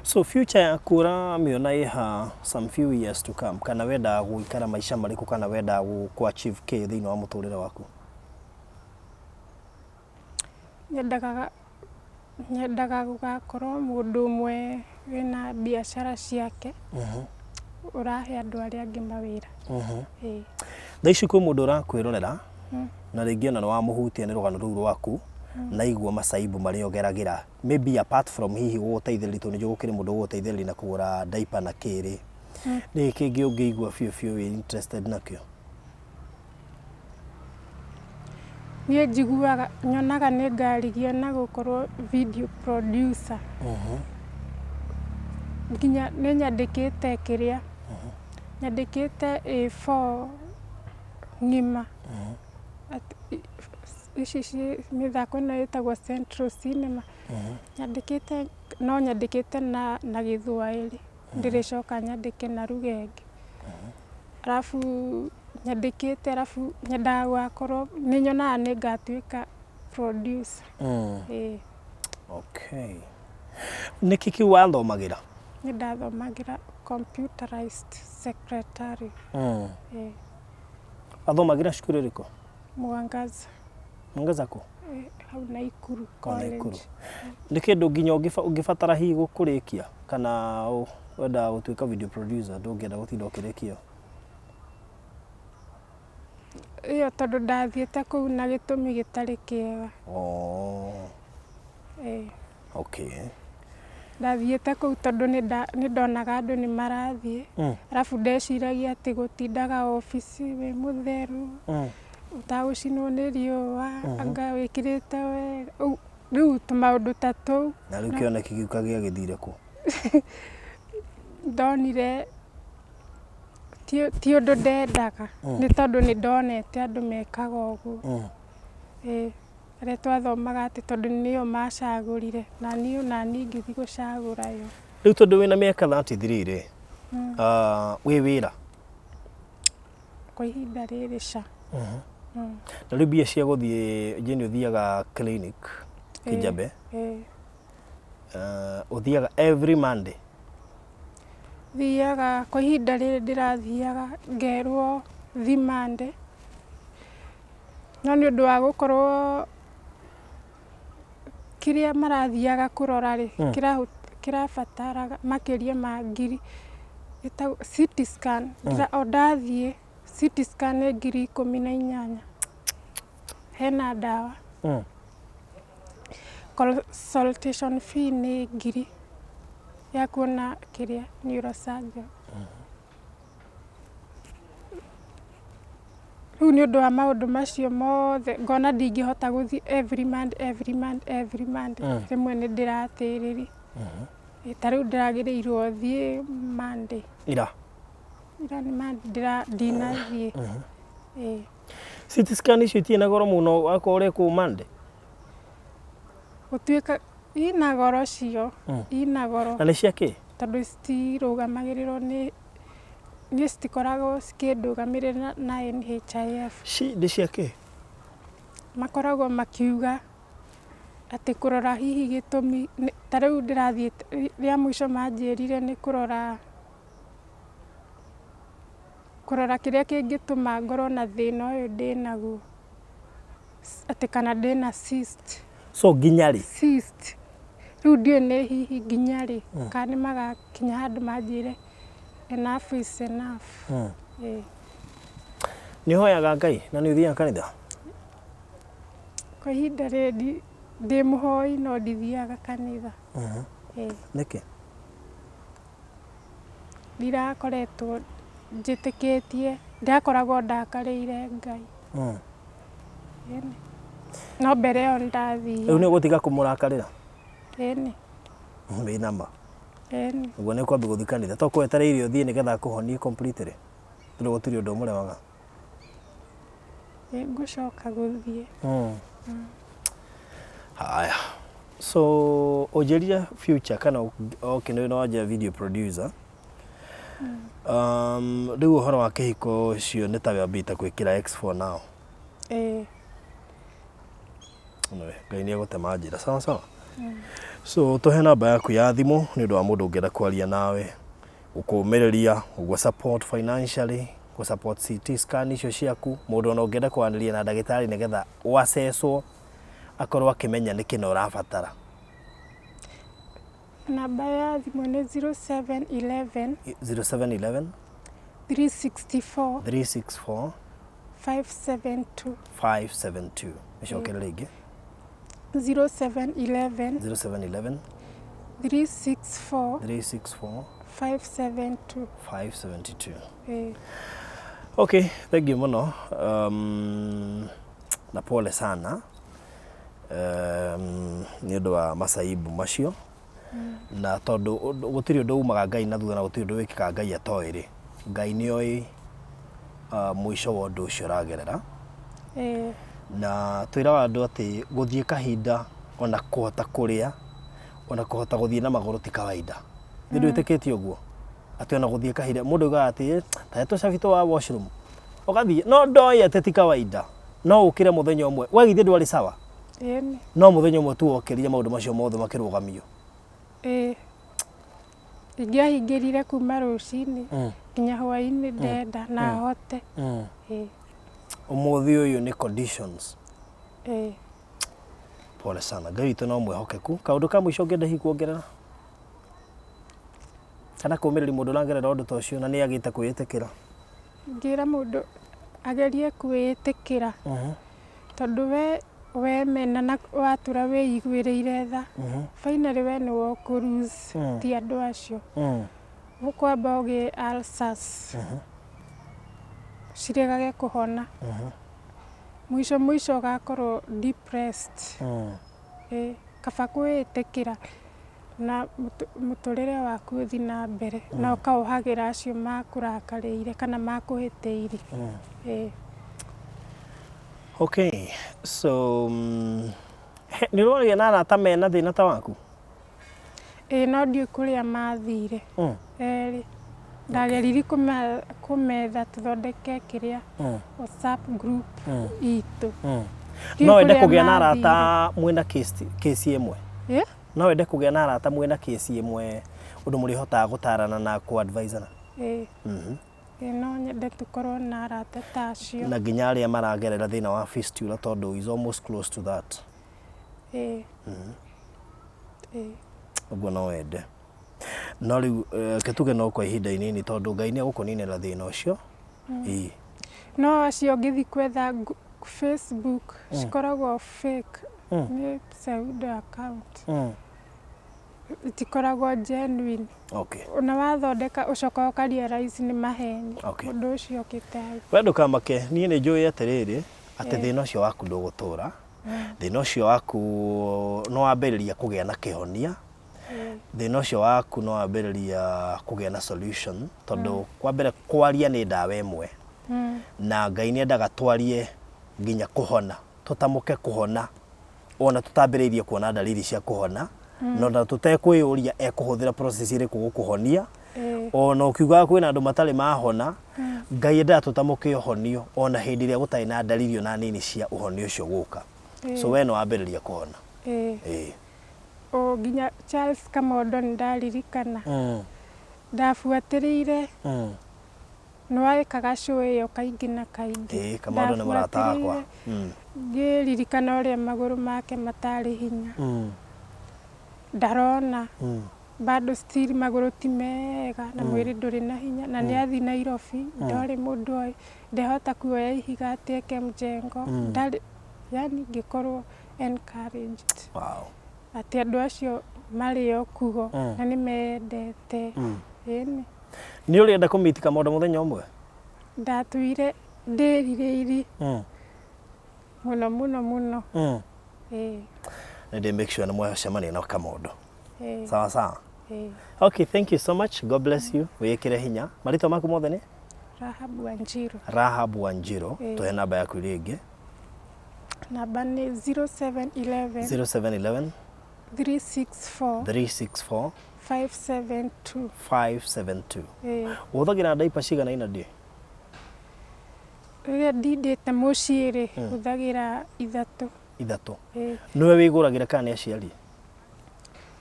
So future yaku ũramĩona ĩha some few years to come, kana wendaga gũikara maica marĩkũ, kana wendaga kũ achieve kĩ thĩinĩ wa mũtũrĩre waku? Nyendaga nyendaga gũgakorwo mũndũ ũmwe wĩna biacara ciake, ũrahe andũ arĩa angĩ mawĩra. Ĩĩ. Thaa ici kwĩ mũndũ ũrakwĩrorera na rĩngĩ ona nĩ wamũhutia nĩ rũgano rũu rwaku. Naigua macaibu marĩa ũgeragĩra, maybe apart from hihi gũgũteithĩrĩria, tondũ nĩnjũĩ gũkĩrĩ mũndũ ũgũgũteithĩrĩria na kũgũra diaper na kĩrĩ, nĩkĩ kĩngĩ ũngĩigua biũ biũ wĩ interested nakĩo? Niĩ njiguaga, nyonaga nĩ ngarigia na gũkorwo video producer. Nginya nĩ nyandĩkĩte kĩrĩa, nyandĩkĩte A4 ng'ima. Ici mĩthako ĩno ĩtagwo Central Cinema. Nyandĩkĩte, no nyandĩkĩte na Gĩthwaĩri, ndĩrĩcoka nyandĩke na lugha ĩngĩ. Arabu nyandĩkĩte arabu nyendaga gũgakorwo nĩ nyonaga nĩ ngatuĩka producer. Ĩĩ. Okay. Nĩkĩ kĩu wathomagĩra? Nĩ ndathomagĩra computerized secretary. Ĩĩ. Wathomagĩra cukuru ĩrĩkũ? Mwangaza. Mwangaza kũ? Hau Naikuru O Naikuru. College. Nĩ kĩndũ nginya ũngĩbatara hihi kũrĩkia kana wendaga gũtuĩka video producer, ndũngĩenda gũtinda ũkĩrĩkia? Ĩyo tondũ ndathiĩte kũu na gĩtũmi gĩtarĩ kĩega. Oh. Ĩĩ. Okay. Ndathiĩte kũu tondũ nĩ ndonaga andũ nĩ marathiĩ. Arabu ndeciragia atĩ gũtindaga obici wĩ mũtheru, ũtagũcinwo nĩ riũa, anga wĩkĩrĩte wega, rĩu tũmaũndũ ta tũu. Na rĩu kĩoneki kĩu gĩagĩthire kũ? Ndonire ti ũndũ ndendaga, nĩ tondũ nĩ ndonete andũ mekaga ũguo. Ĩĩ, arĩa twathomaga atĩ tondũ nĩo macagũrire, na niĩ onaniĩ ngĩthiĩ gũcagũra yo. Rĩu tondũ wĩna mĩaka 33 rĩ, wĩ wĩra? Kwa ihinda rĩrĩ ca. Na rĩu mbia cia gũthiĩ, Jane, ũthiaga clinic Kijabe? Ĩĩ. Ũthiaga every Monday? Thiaga, kwa ihinda rĩrĩ ndĩrathiaga ngerwo thi Monday, no nĩ ũndũ wa gũkorwo kĩrĩa marathiaga kũrora rĩ, kĩrabataraga makĩria ma ngiri, ĩtagwo CT scan, o ndathiĩ CT scan nĩ 18,000, hena ndawa. Consultation fee nĩ ngiri ya kuona kĩrĩa neurosurgeon. Rĩu nĩ ũndũ wa maũndũ macio mothe ngona ndingĩhota gũthiĩ every month, every month, every month. Rĩmwe nĩ ndĩratĩrĩria. Ta rĩu ndĩragĩrĩirwo thiĩ Monday. Ira? Ira nĩ Monday, ndinathiĩ. Ĩĩ. CT scan icio itirĩ na goro mũno akorwo ũrekwo Monday? Gũtuĩka ina goro cio, ina goro. Na nĩ cia kĩ? Tondũ citirũgamagĩrĩrwo nĩ, niĩ citikoragwo cikĩndũgamĩrĩra na NHIF. Nĩ cia kĩ? Makoragwo makiuga atĩ kũrora hihi gĩtũmi, ta rĩu ndĩrathiĩte rĩa mũico manjĩrire nĩ kũrora, kũrora kĩrĩa kĩngĩtũma ngorwo na thĩna ũyũ ndĩnaguo, atĩ kana ndĩna cyst. So nginya rĩ? Cyst. Rĩu ndiũĩ nĩ hihi nginya rĩ, kana nĩ magakinya handũ manjĩre enough is enough. Ĩĩ. Nĩ ũhoyaga Ngai na nĩ ũthiaga kanitha? Kwa ihinda rĩrĩ ndĩ mũhoi no ndithiaga kanitha. Ĩĩ. Nĩkĩ? Ndirakoretwo njĩtĩkĩtie, ndirakoragwo ndakarĩire Ngai. Ĩni. No mbere ĩyo nĩndathiaga. Rĩu nĩ ũgũtiga kũmũrakarĩra? Ĩni. Wĩna ma? Ĩni. Ũguo nĩ ũkwambia gũthiĩ kanitha, to kwetereire ũthiĩ nĩgetha akũhonie completely? Tondũ gũtirĩ ũndũ ũmũremaga. Nĩ ngũcoka gũthiĩ. Haya. So ũnjĩrire future kana okay, nĩ wanjia video producer. Rĩu ũhoro wa kĩhiko ũcio nĩ ta wambĩte gwĩkĩra X for now. Ĩĩ. Anyway, Ngai nĩ egũtema njĩra sawa sawa. So tũhe namba yaku ya thimũ nĩ ũndũ wa mũndũ ũngĩenda kwaria nawe, gũkũmĩrĩria, gũgũ support financially, gũ support CT scan icio ciaku, mũndũ ona ũngĩenda kwaranĩria na ndagĩtarĩ nĩgetha ũacecwo akorwo akĩmenya nĩkĩ na ũrabatara. Namba ya thimũ nĩ 0711 0711 364 364 572. 572. Mĩcokere rĩngĩ. 0711 0711 364 364 572. 572. Ĩĩ. Okay, thank you mũno na pole sana nĩ ũndũ wa masaibu macio na tondũ gũtirĩ ũndũ umaga Ngai na thutha na gũtirĩ ũndũ wĩkĩkaga Ngai atoĩ rĩ, Ngai nĩ oĩ mũico wa ũndũ ũcio ũragerera. Ĩĩ. Na twĩraga andũ atĩ gũthiĩ kahinda ona kũhota kũrĩa ona kũhota gũthiĩ na magũrũ ti kawaida. Nĩ ndwĩtĩkĩtie ũguo? Atĩ ona gũthiĩ kahinda mũndũ augaga atĩ ta tũcabi twa washroom ũgathiĩ no ndoĩ atĩ ti kawaida no ũkĩre mũthenya ũmwe we githĩ ndwarĩ sawa? Ĩni. No mũthenya ũmwe tu wokĩrire maũndũ macio mothe makĩrũgamio. Ĩĩ. Ingĩahingĩrire kuma rũcinĩ nginya hwaĩ-inĩ ndenda na hote. Ĩĩ. Ũmũthĩ ũyũ nĩ conditions. Ĩĩ. Pole sana. Ngai witũ no mwĩhokeku. Kaũndũ ka mũico ũngĩenda hihi kuongerera? Kana kũũmĩrĩria mũndũ ũragerera ũndũ ta ũcio na nĩ agĩte kwĩĩtĩkĩra? Ingĩra mũndũ agerie kwĩĩtĩkĩra tondũ we wemena na watũra wĩiguĩrĩire tha, finally we nĩwe ũkũ lose ti andũ acio. Ũkwamba ũgĩe ulcers ciregage kũhona. Mũico mũico ũgakorwo depressed. Ĩĩ, kaba kwĩĩtĩkĩra na mũtũrĩre waku ũthiĩ na mbere na ũkawohagĩra acio makũrakarĩire kana makũhĩtĩirie. Ĩĩ. Okay, so nĩ ũragĩa na arata mena thĩna ta waku? Ĩĩ no ndiũĩ kũrĩa mathire erĩ. Ndageririe kũmetha tũthondeke kĩrĩa WhatsApp group itũ. Ndiũĩ No wende kũrĩa kũgĩa na arata mathire. mwĩna case ĩmwe? Ĩ? No wende kũgĩa na arata mwĩna case ĩmwe ũndũ mũrĩhotaga gũtarana na kũ-advisana? Ĩĩ. Ĩĩ no nyende tũkorwo na arata ta acio. Na nginya arĩa maragerera thĩna wa fistula tondũ is almost close to that. Ĩĩ. Ĩĩ. Ũguo no wende. No rĩu reke tuge no kwa ihinda inini tondũ Ngai nĩ egũkũninĩra thĩna ũcio. Ĩĩ. No acio ũngĩthiĩ gwetha Facebook cikoragwo fake, nĩ pseudo account. Itikoragwo genuine. Okay. Ona wathondeka ũcokaga ũka realize nĩ maheni. Okay. Ũndũ ũcio ũkĩte hau. We ndũkamake, niĩ nĩ njũĩ atĩrĩrĩ, atĩ thĩna ũcio waku ndũgũtũra. Thĩna ũcio waku nĩ wambĩrĩria kũgĩa na kĩhonia. Thĩna ũcio waku nĩ wambĩrĩria kũgĩa na solution tondũ kwa mbere kwaria nĩ ndawa ĩmwe. Na Ngai nĩ endaga twarie nginya kũhona, tũtamũke kũhona ona tũtambĩrĩirie kuona dalili cia kũhona na ona tũtekwĩyũria ekũhũthĩra process ĩrĩkũ gũkũhonia. Ona ũkiugaga kwĩna andũ matarĩ mahona, Ngai endaga tũtamũke ũhonio ona hĩndĩ ĩrĩa gũtarĩ na dalili ona nini cia ũhonio ũcio gũka. So we nĩ wambĩrĩria kũhona. Ĩĩ. O nginya Charles Kamondo nĩ ndaririkana. Ndabuatĩrĩire nĩ wekaga show ĩyo kaingĩ na kaingĩ. Ĩĩ, Kamondo nĩ mũrata wakwa. Ngĩririkana ũrĩa magũrũ make matarĩ hinya. Ndarona bado still magũrũ ti mega na mwĩrĩ ndũrĩ na hinya na nĩ athiĩ Nairobi ndorĩ mũndũ oĩ ndehota kuoya ihiga atĩ eke mjengo ndarĩ yani ngĩkorwo encouraged. Wow. Atĩ andũ acio marĩ o kuo na nĩ mendete. Ĩni. Nĩ ũrĩenda kũmeet Kamondo mũthenya ũmwe? Ndatũire ndĩrirĩirie mũno mũno mũno. Ĩĩ. Nĩ ndĩ make sure nĩ mwacemania na Kamondo. Ĩĩ. Sawa sawa. Ĩĩ. Okay, thank you so much. God bless you. Wĩĩkĩre hinya. Marĩtwa maku mothe nĩ? Rahab Wanjiru. Rahab Wanjiru. Tũhe namba yaku rĩngĩ. Namba nĩ 0711 0711 364 364 572. 572. Ĩĩ. Ũhũthagĩra diaper cigana ina day? Rĩrĩa ndindĩte mũciĩ rĩ, hũthagĩra ithatũ. Ithatũ. Ĩĩ. Nĩwe wĩgũragĩra kana nĩ aciari?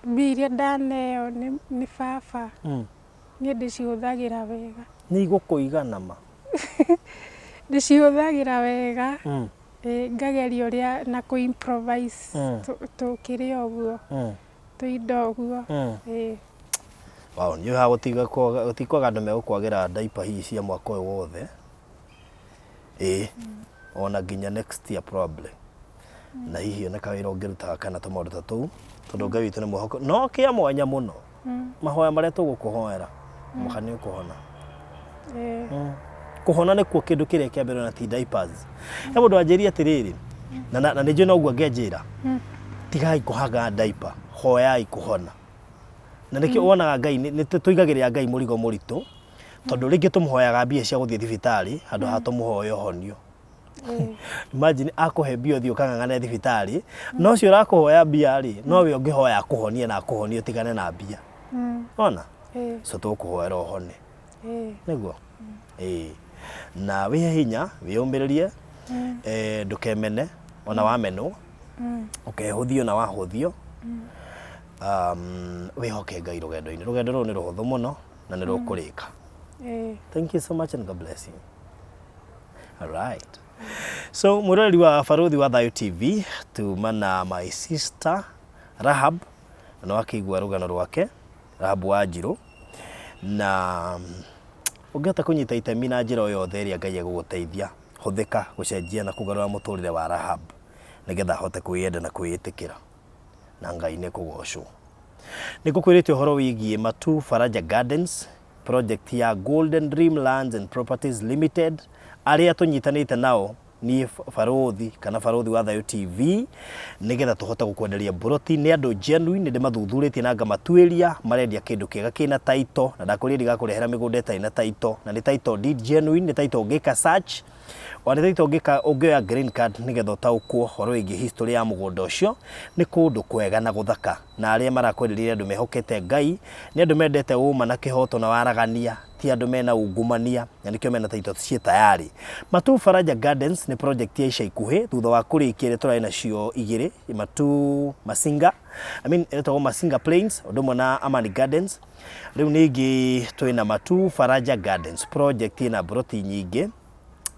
Mbia iria ndaneo nĩ baba. Niĩ ndĩcihũthagĩra wega. Nĩ igũkũigana ma? Ndĩcihũthagĩra wega. Ĩĩ, ngageria ũrĩa na kũ improvise tũkĩrĩ ũguo. Tũindo ũguo. Ĩĩ. Wow, nĩ ũhaga gũtikwaga andũ megũkwagĩra diaper hihi cia mwaka ũyũ wothe. Ĩĩ. Ona nginya next year probably. Na hihi one kawĩra ũngĩrutaga kana tũmaũndũ ta tũu, tondũ Ngai witũ nĩ mwĩhokeku. No kĩa mwanya mũno, mahoya marĩa tũgũkũhoera, mũka nĩ ũkũhona. Kũhona nĩkuo kĩndũ kĩrĩa kĩa mbere na ti diapers. He mũndũ wanjĩrire atĩrĩrĩ, na nĩ njũĩ noguo angĩanjĩra, tigai kũhaga diaper, hoyai kũhona. Na nĩkĩo wonaga Ngai, nĩ tũigagĩrĩra Ngai mũrigo mũritũ, tondũ rĩngĩ tũmũhoyaga mbia cia gũthiĩ thibitarĩ, handũ ha tũmũhoe ũhonio. Imagine akũhe mbia ũthiĩ ũkang'ang'ane thibitarĩ, na ũcio ũrakũhoya mbia rĩ, nowe ũngĩhoya akũhonie na akũhonie ũtigane na mbia. Wona? So tũgũkũhoera ũhone. Nĩguo? Ĩĩ. Na wĩhe hinya, wĩyũmĩrĩrie, ndũkemene ona wamenwo, ũkehũthie ona wahũthio, wĩhoke Ngai rũgendo-inĩ. Rũgendo rũrũ nĩ rũhũthũ mũno na nĩ rũkũrĩka. Thank you so much and God bless you. All right. So mwĩroreri wa Barũthi wa Thayũ TV, tuma na my sister Rahab, na wakĩigua rũgano rwake, Rahab wa Njirũ, na ũngĩhota kũnyita itemi na njĩra o yothe ĩrĩa Ngai egũgũteithia, hũthĩka gũcenjia na kũgarũra mũtũrĩre wa Rahab, nĩgetha ahote kwĩyenda na kwĩĩtĩkĩra, na Ngai nĩ ekũgocwo. Nĩ ngũkwĩrĩte ũhoro wĩgiĩ Matu Faraja Gardens, project ya Golden Dream Lands and Properties Limited, arĩa tũnyitanĩte nao niĩ Barũthi kana Barũthi wa Thayũ TV, nĩgetha tũhote gũkwenderia mburoti. Nĩ andũ genuine, nĩ ndĩmathuthurĩtie na ngamatuĩria, marendia kĩndũ kĩega kĩna title, na ndakwĩrire ndigakũrehera mĩgũnda ĩtarĩ na title, na nĩ title deed genuine, nĩ title ũngĩka search, ona nĩ title ũngĩka ũngĩoya green card nĩgetha ũtaũkwo ũhoro wĩgiĩ history ya mũgũnda ũcio. Nĩ kũndũ kwega na gũthaka, na arĩa marakwenderia nĩ andũ mehokete Ngai, nĩ andũ mendete ũma na kĩhoto na waragania, ti andũ mena ungumania, na nĩkĩo mena title ciĩ tayari. Matu Faraja Gardens nĩ project ya ica ikuhĩ thutha wa kũrĩkia iria tũrarĩ nacio igĩrĩ, Matu Masinga, I mean ĩtagwo Masinga Plains ũndũ ũmwe na Amani Gardens. Rĩu ningĩ twĩna Matu Faraja Gardens project ĩna mburoti nyingĩ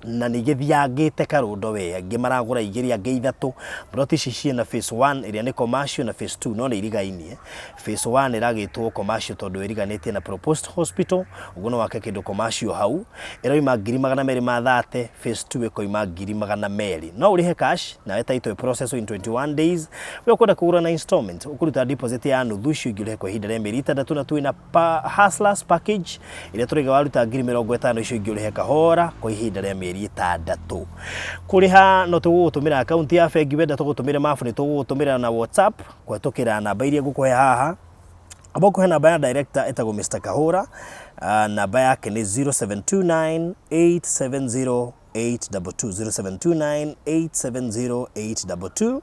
na nĩ igĩthiangĩte karũndo we, angĩ maragũra igĩrĩ angĩ ithatũ. Mburoti ici ciĩna phase 1 ĩrĩa nĩ commercial na phase 2 no nĩ irigainie. Phase 1 ĩragĩtwo commercial tondũ ĩriganĩtie na proposed hospital, ũguo no wake kĩndũ commercial hau. Ĩroima 230,000, phase 2 ĩkoima 200,000. No ũrĩhe cash nawe title process in 21 days. We ũkwenda kũgũra na installment, ũkũruta deposit ya nuthu, icio ingĩ ũrĩhe kwa ihinda rĩa mĩeri 6, na twĩna hustlers package ĩrĩa tũraiga waruta 50,000, icio ingĩ ũrĩhe kahora kwa ihinda rĩa mĩeri 6. Kũrĩha no tũgũgũtũmĩra akaunti ya bengi, wenda tũgũtũmĩre mabu nĩ tũgũgũtũmĩra na WhatsApp kũhetũkĩra namba iria ngũkũhe haha. Amba ngũkũhe namba ya director ĩtagwo Mr. Kahũra, namba yake nĩ 0729 870 822, 0729 870 822.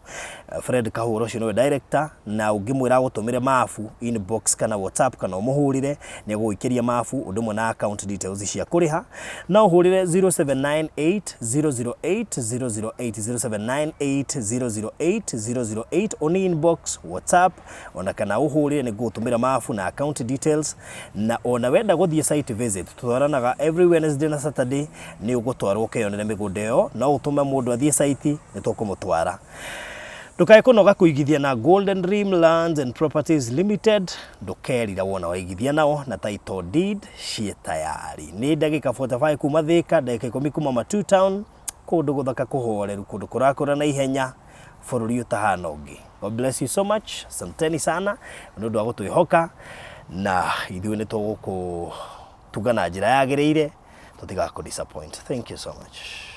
Fred Kahũra ũcio nĩwe director, na ũngĩmwĩra agũtũmĩre mabu inbox kana WhatsApp kana ũmũhũrĩre, nĩ egũgũikĩria mabu ũndũ ũmwe na account details cia kũrĩha. No ũhũrĩre 0798 008 008, 0798 008 008 ũni inbox WhatsApp ona kana ũhũrĩre, nĩ ngũgũtũmĩra mabu na account details. Na ona wenda gũthiĩ site visit, tũtwaranaga every Wednesday na Saturday, nĩ ũgũtwarwo ũkeyonere mĩgũnda ĩyo. No ũtũme mũndũ athiĩ site, nĩ tũkũmũtwara. Ndũkae kũnoga kũigithia na Golden Dream Lands and Properties Limited, ndũkerira wona waigithia nao, na title deed ciĩ tayari. Nĩ ndagĩka 45 kuma Thĩka, ndagĩka 10 kuma Matu Town, kũndũ gũthaka kũhoreru, kũndũ kũrakũra na ihenya, bũrũri ũtahana ũngĩ. God bless you so much. Asanteni sana nĩ ũndũ wa gũtwĩhoka, na ithuĩ nĩ tũgũkũtunga na njĩra yagĩrĩire, tũtigakũ disappoint. Thank you so much.